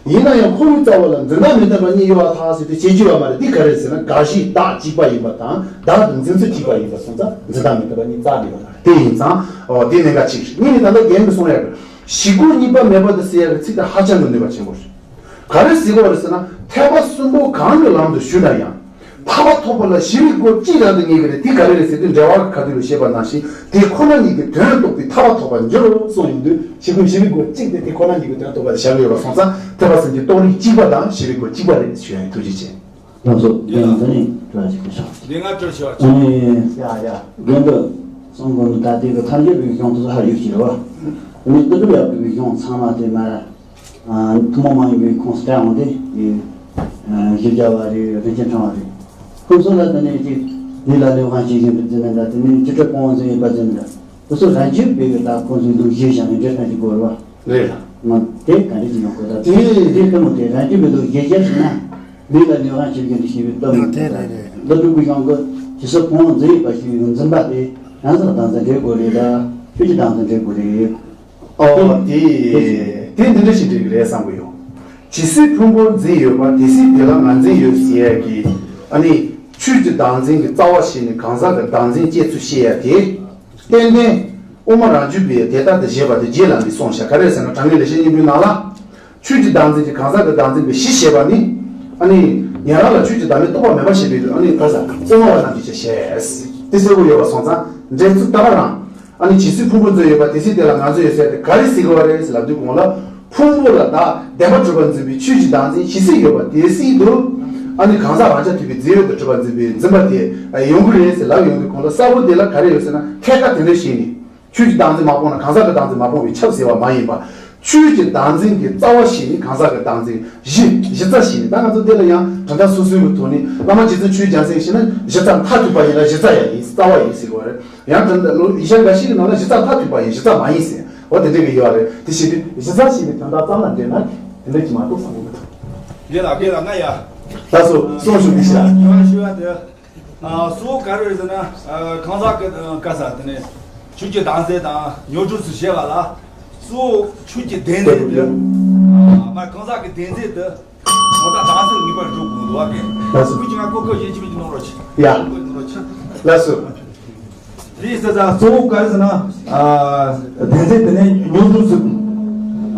ཡིན་ན་ཡང་ཁོར་ཡུག་རྩ་བ་ལ་འཛིན་བདག་མི་རྟག་པ་གཉིས་ཡོད་པར་ཐལ་ཟེར་དུས་བྱེད་རྒྱུ་ཡོད་མ་རེད། འདི་ག་རེ་རེད་ཟེར་ན་དགག་གཞིའི་བདག་གཅིག་པ་ཡིན་པ་དང་བདག་ཏུ་འཛིན་ཚུལ་གཅིག་པ་ཡིན་པ་སོང་ཙང་འཛིན་བདག་མི་རྟག་པ་གཉིས་རྩ་ནས་ཡོད་མ་རེད། དེ་ཡིན་ཙང་། ཨོ། དེ་གནད་འགག་གཅིག་རེད། གཉིས་ནི་ད་ལྟ་རྒན་གྱིས་གསུངས་ཡག་གི་བཞི་སྒོ་གཉིས་པ་མེད་པ་དང་ཟེར་ཡག་གི་ཚིག་དེ་ཧ་ཅང་གི་ནུས་པ་ཆེན་པོ་རེད། ག་རེ་ཟེར་དགོས་རེད་ཟེར་ན་ཐེག་པ་གསུམ་པོ་གང་གི་ལམ་དུ་ཞུགས་ན་ཡང་། ཐར་པ་ཐོབ་པ་ལ་ཞི་བའི་སྒོ་གཅིག་རང་དུ་ངེས་ཀྱི་རེད། དེ་ག་རེ་རེད་ཟེར་དུས་འགྲེལ་པ་གི་ཁ་ཐུག་ལ་བཤད་པ་ནང་བཞིན་དེ་ཁོ་ན་ཉིད་ཀྱི་དོན་རྟོགས་པའི་ཐར་པ་ཐོབ་པར་འགྱུར་རོ་གསུངས་ཡོང་དུས་ཞི་བའི་སྒོ་གཅིག་དེ་དེ་ཁོ་ན་ཉིད་ཀྱི་དོན་རྟོགས་པ་དེ་བཞག་གི་ཡོད་པ་སོང་ཙང་ཐེག་པ་གསུམ་གྱི་རྟོགས་རིགས་གཅིག་པ་དང་ཞི་བའི་སྒོ་གཅིག་པ་རེད་ཞུ་ཡ་ཡིན། ཐུགས་རྗེ་ཆེ། ལགས་སོ། ཡ། འདི་ནི་དྲི་བ་ཞིག་ཞུ། འདི་ང་དྲི་བ་ཞུ་བ། ཨ་ནི། ཡ་ཡ། རྒན་དུ་གསུང་གོ་ནི་ད་ལྟའི་གི་ཐར་འགྱུར་བའི་གཞུང་དེ་ཚོ་ཧ་ཡོད་ཀྱི་རེད་བ། ཨ་ནི་ཀླུ་སྒྲུབ་ཡབ་ཀྱི་གཞུང་ཚང་མ་དེ་མར། ཨ། ཐུན་མོང་མ་ཡིན་པའི་ཁོངས་སུ་བཀྲམ་འོང་དེ། ཨ། བཞི་བརྒྱ་པ་རེད། རིན་ཆེན་ཕྲེང་བ་རེད། ཁོང་ཚོ་ལ་དེ་ནས་ཅིག་ལུས་ལ་ལེའུ་གང་ཞིག་བཞིན་དུ་འཛིན་ན་འདྲ། དེ་ནས་སྤྱི་སྒྲོལ་དཔང་པོ་འཛིན་ཡོད་པ་འཛིན་འདྲ། དེ་ཚོ་རང་རྒྱུད་པའི་གི་ད་ཁོང་ཚོའི་ལུགས་གཞིར་བཞག་ནས་འགྲེལ་བཤད་ཅིག་དགོས་རེད་བ། རེད་ལ། ང་དེ་ག་འདྲ་ཅིག་ཡོང་དགོས་ད། དེ་དེ་ལྟ་མོ་དེ་རང་རྒྱུད་པའི་ལུགས་གཞིར་བཞག་ཟེར་ན། ལུས་ལ་ལེའུ་གང་ཞིག་བཞིན་དུ་ཞེས་པའི་སྟོབས་མི་འདུག་ད། ཀླུ་སྒྲུབ་ཀྱི་གཞུང་གི་ཇི་སྲིད་དཔང་པོ་འཛིན་ཡོད་པ་ཞིག་འཛིན་པ་དེ་གང་ཟག་བདག་འཛིན་འགྲིག་དགོས་རེད་ལ། ཆོས་ཀྱི་བདག་འཛིན་འགྲིག་དགོས་རེད། ཨོ། དེ་དེ་འདི་འདྲ་ཞིག་འགྲིག་གི་རེད་བསམ་གི་ཡོད། ཇི་སྲིད་ཕུང་པོ་འཛིན་ཡོད་པ་དེ་སྲིད་དེ་ལ་ང་འཛིན་ཡོད་ཟེར་ཡ་གི། ཨ་ནི་ཆོས་ཀྱི་བདག་འཛིན་གྱི་རྩ་བ་བྱས་ནས་གང་ཟག་གི་བདག་འཛིན་སྐྱེ་ཚུལ་བཤད་ཡ་དེ། ཏན་ཏན་དབུ་མ་རང་རྒྱུད་པའི་དེ་ལྟར་དུ་བཞེད་པ་དེ་རྗེ་བླ་མས་གསུངས་ཤག་ག་རེ་ཟེར་ན་དྲང་ངེས་ལེགས་བཤད་སྙིང་པོའི་ནང་ལ། ཆོས་ཀྱི་བདག་འཛིན་གྱི་གང་ཟག་གི་བདག་འཛིན་པའི་གཞི་བྱས་པ་ནི། ཨ་ནི་ཉན་རང་ལ་ཆོས་ཀྱི་བདག་མེད་རྟོགས་པ་མེད་པ་ཞེས་པའི་ཨ་ནི་ག་ས་དབུ་མ་པ་རྣམས་ཀྱིས་ཀྱང་བཤད། དེ་གསལ་པོ་ཡོད་པ་སོང་ཙང་འགྲེལ་ཚུལ་ད་ག་རང་། ཨ་ནི་ཇི་སྲིད་ཕུང་པོ་འཛིན་ཡོད་པ་དེ་སྲིད་དེ་ལ་ང་འཛིན་ཡོད་ཟེར་ཏེ་ག་རེ་ཟེར་གི་བ་རེད་ཟེར་ལབ་དུས་གོང་ལ། ཕུང་པོ་ལ་བདག་བདེན་པར་གྲུབ་པར་འཛིན་པའི་ཆོས་ཀྱི་བདག་འཛིན་ཇི་སྲིད་ཡོད་པ་དེ་སྲིད་དུ། ཨ་ནི་གང་ཟག་རང་རྐྱ་ཐུབ་པའི་རྫས་ཡོད་དུ་གྲུབ་པར་འཛིན་པའི་འཛིན་པ་དེ་ཡོང་གི་རེད་ཟེར་ལབ་ཡོང་དུས་གོང་ལ་གསལ་པོ་དེ་ལ་ག་རེ་ཡོད་ཟེར་ན་ཐད་ཀར་དེ་འདྲ་བྱས་ནས། ཆོས་ཀྱི་བདག་འཛིན་མ་སྤངས་ན་གང་ཟག་གི་བདག་འཛིན་མ་སྤངས་པས་ཁྱབ་ཟེར་བ་མ་ཡིན་པ། ཆོས་ཀྱི་བདག་འཛིན་གྱི་རྩ་བ་བཞི་ནི་གང་ཟག་གི་བདག་འཛིན། གཞི་གཞི་རྩ་བཞི་ནི། ད་ང་ཚོ་འདི་ལ་ཡང་དོན་དག་སོ་སོའི་གི་ཐོག་ནས་བླ་མ་རྗེ་བཙུན་ཆོས་རྒྱལ་མཚན་ཞེས་ན་གཞི་རྩ་མཐར་ཐུག་པ་ཡིན་ལ་གཞི་རྩ་ཡང་ཡིན། རྩ་བ་ཡིན་ཟེར་གི་རེད། ཡང་དོན་དག་ལོ་ཡིག་ཆ་འགའ་ཞིག་གི་ནང་ལ་གཞི་རྩ་མཐར་ཐུག་པ་ཡིན། གཞི་རྩ་མ་ཡིན་ཟེར། འོ་དེ་འདྲ་གི་ཡོད་རེད། དེ་བཞིན་དུ་གཞི་རྩ་བཞི་ནི་དོན་དག་ཙམ་ལ་འདྲེས་ན་དེ་འདྲ་གྱི་མ་གཏོགས་བསམ་གི་མི་འདུག་རྒན་ལགས། རྒན་ལགས། ང་ཡ། ལགས་སོ། གསུང་ཞུ་གི་ཤ། ཡོད་ཞུ་བ་དེ། ཨ། གཙོ་བོ་ག་རེ་རེད་ཟེར་ན། ཨ། གང་ཟག་གི་ཨ་ག་ས་དེ་ནས་ཆོས་ཀྱི་བདག་འཛིན་དང་ཉོ་སྒྲུབ་སུ་བྱེད་པ་ལ། གཙོ་བོ་ཆོས་ཀྱི་བདེན་འཛིན་དེ། ཨ། མ་གང་ཟག་གི་བདེན་འཛིན་དེ་གང་ཟག་བདག་འཛིན་ངེས་པར་འགྲོ་དགོས་འདུག་བ་གན། ལགས་སོ། ཁོས་ཀྱི་ང་ཀོ་ཀོ་ཡིན་གཅིག་མིན་གཅིག་གནང་རོགས་གྱིས། ཡ། ཀོ་ཀོ་གནང་རོགས་གྱིས། ལགས་སོ། དེ་ཡིན་ཟེར་ཙང་གཙོ་བོ་ག་རེ་ཟེར་ན། ཨ། བདེན་འཛིན་དེ་ནས་ཉོ་སྒྲུབ་སུ།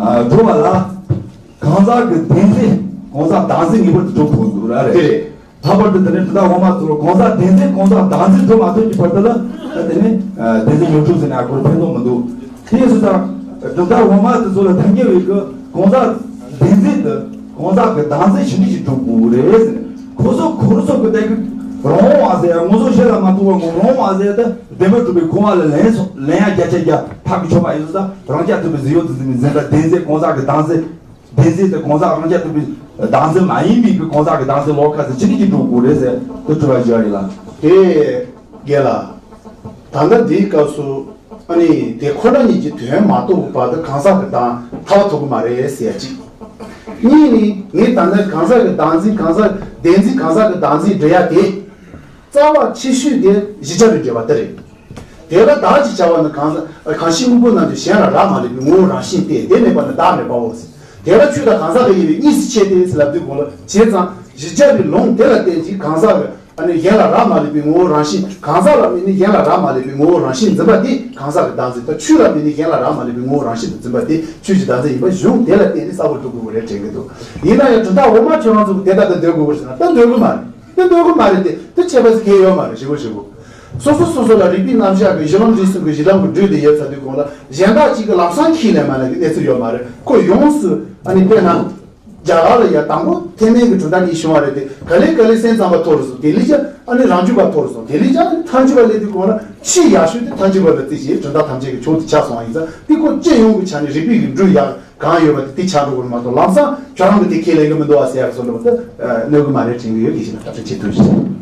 ཨ། འགྲོ་བ་ལ། གང་ཟག་གི་བདེན་འཛིན་གང་ཟག་བདག་འཛིན་ངེས་པར་དུ་འགྲོ་དགོས་འདུག་ར་རེད། དེ་རེད། ལྷག་པར་དུ་དེ་ནས་གྲུབ་མཐའ་འོག་མ་ཚོ་ལ་གང་ཟག་བདེན་འཛིན་གང་ཟག་བདག་འཛིན་འགྲོ་མ་ཐུབ་ཀྱི་བར་དུ་ལ་དེ་ནས་བདེན་འཛིན་ཉོ་སྒྲུབ་ཟེར་ནས་ཨ་ཁོར་ཕན་ཐོགས་མི་འདུག་དེ་ཡིན་ཟེར་ཙང་གྲུབ་མཐའ་འོག་མ་དེ་ཚོ་ལ་ཐུག་ཉེ་བའི་གི་གང་ཟག་བདེན་འཛིན་དེ་གང་ཟག་གི་བདག་འཛིན་ཞི་འགྲིག་ཅིག་འགྲོ་དགོས་རེད་ཟེར། ཁོ་ཚོ་ཁོ་རང་ཚོ་གི་དེ་གི་རང་དབང་ཟེར་ཡ། ང་ཚོ་གཞི་ལ་མ་ཐུག་པ་ངོ་རང་དབང་ཟེར་ཡ་དེ་བདེན་པར་གྲུབ་པའི་ཁོ་བ་ལ་ལན་སོ་ལན་ཡ་བརྒྱ་ཆ་བརྒྱ་ཕབ་གི་ཆོག་པ་ཡིན་ཟེར་ཙང་རང་རྐྱ་ཐུབ་པའི་གཟི་འོག་ཏུ་འཛིན་པའི་འཛིན་གྲྭ་བདེན་འཛིན་གང་ཟག་གི་བདག་འཛིན། བདེན་འཛིན་དེ་གང་ཟག་རང་རྐྱ་ཐུབ་པའི་བདག་འཛིན་མ་ཡིན་པའི་གི་གང་ཟག་གི་བདག་འཛིན་ལོགས་ཁ་ཟེར་ཅི་ནས་ཀྱི་འགྲོ་དགོས་རེད་ཟེར་དུ་དྲི་བ་བཞག་ཡིན་ལ། དེ་རྒན་ལགས། ད་ལྟ་འདིའི་སྐབས་སུ་ཨ་ནི་དེ་ཁོ་ན་ཉིད་ཀྱི་དོན་མ་རྟོགས་པའི་བར་དུ་གང་ཟག་གི་བདག་ཐར་པ་ཐོབ་ཀྱི་མ་རེད་ཟེར་ཡ་གཅིག་གཉིས་ནི་ངས་ད་ལྟ་གང་ཟག་གི་བདག་འཛིན་གང་ཟག་བདེན་འཛིན་གང་ཟག་གི་བདག་འཛིན་འགྲོ་ཡ་དེ། རྩ་བ་ཆེ་ཤོས་དེ་གཞི་རྒྱ་རུ་འགྲོ་བ་དེ་རེད། དེ་ལ་བདག་ཅེས་བྱ་བ་ནི་གང་ཟག་གང་ཞིག་དངོས་པོ་རྣམས་ཀྱི་གཞན་ལ་རག་མ་ལས་པའི་ངོ་བོ་རང་བཞིན་ཏེ། དེ་མེད་པ་ནི་བདག་མེད་པའོ། དེ་ལ་ཆོས་དང་གང་ཟག་གི་དབྱེ་བས་གཉིས་སུ་ཕྱེ་སྟེ་ཟེར་ལབ་དུས་གོང་ལ་བྱས་ཙང་གཞི་རྒྱ་རུ་ལུང་དེ་ལ་བརྟེན་ཅིང་གང་ཟག་གི་ཨ་ནི་གཞན་ལ་རག་མ་ལས་པའི་ངོ་བོ་རང་བཞིན། གང་ཟག་ལ་དམིགས་ནས་གཞན་ལ་རག་མ་ལས་པའི་ངོ་བོ་རང་བཞིན་འཛིན་པ་དེ་གང་ཟག་གི་བདག་འཛིན་དང་། ཆོས་ལ་དམིགས་ནས་གཞན་ལ་རག་མ་ལས་པའི་ངོ་བོ་རང་བཞིན་དུ་འཛིན་པ་དེ་ཆོས་ཀྱི་བདག་འཛིན་ཡིན་པ་གཞུང་དེ་ལ་བརྟེན་ནས་གསལ་པོར་སྒྲུབ་དགོས་ཀྱི་རེད་དྲན་གྱི་འདུག་ཡིན་ན་ཡང་གྲུབ་མཐའ་འོག་མ་ཁྱོད་རང་ཚོ་དེ་ལྟར་དུ་འདོད་དགོས་ཀྱི་རེད་ཟེར་ན་ད་འདོད་ཀྱི་མ་རེད། དེ་འདོད་ཀྱི་མ་རེད་དེ། དེ་ཁྱད་པར་ཟེར་གྱི་ཡོད་མ་རེད། ཞེ་པོ་ཞེ་པོ། སོ་སོ་སོ་སོ་ལ་རིག་པའི་རྣམ་གཞག་གི་གཞི་ལམ་རིག་གསུམ་གྱི་གཞི་ལམ་གྱི་འགྲོས་དེ་ཡོད་ཚར་དུས་གོང་ལ་གཞན་དག་ཅིག་གི་ལམ་སང་ཁས་ལེན་མ་ལེན་གྱི་གནས་ཚུལ་ཡོད་མ་རེད། ཁོ་ཡོངས་སུ་ཨ་ནི་དཔེར་ན། རྒྱ་གར་ལ་ཡ་དང་པོ་ཐེག་དམན་གྱི་གྲུབ་མཐའ་གཉིས་བྱུང་བ་རེད་དེ། ག་ལེ་ག་ལེ་སེམས་ཙམ་པ་མཐོ་རུ་སོང་། དེ་ལས་ཀྱང་ཨ་ནི་རང་རྒྱུད་པ་མཐོ་རུ་སོང་། དེ་ལས་ཀྱང་ཨ་ནི་ཐལ་འགྱུར་བ་སླེབས་དུས་གོང་ལ་ཆེས་ཡག་ཤོས་དེ་ཐལ་འགྱུར་བ་ལ་རྩིས་བྱས་གྲུབ་མཐའ་ཐམས་ཅད་ཀྱི་མཆོག་ཏུ་ཆགས་སོང་བ་ཡིན་ཙང་། དེ་ཁོ་སྤྱི་ཡོངས་ཀྱི་ཆ་ནས་རིག་པའི་གི་འགྲོས་ཡག་གང་ཡོད་པ་དེ་དེ་ཆགས་འགྲོ་དགོས་མ་གཏོགས་ལམ་སང་ཁྱོད་རང་གི་དེ་ཁས་ལེན་གི་མི་འདུག་བ་ཟེར་ཡག་བཟོ་འདྲ་བ་དེ་གནོད་གི་མ་རེད་དྲན་གི་ཡོད། དེ་བཞིན་ད་ལྟ་ཆེས་མཐོ་ཞིག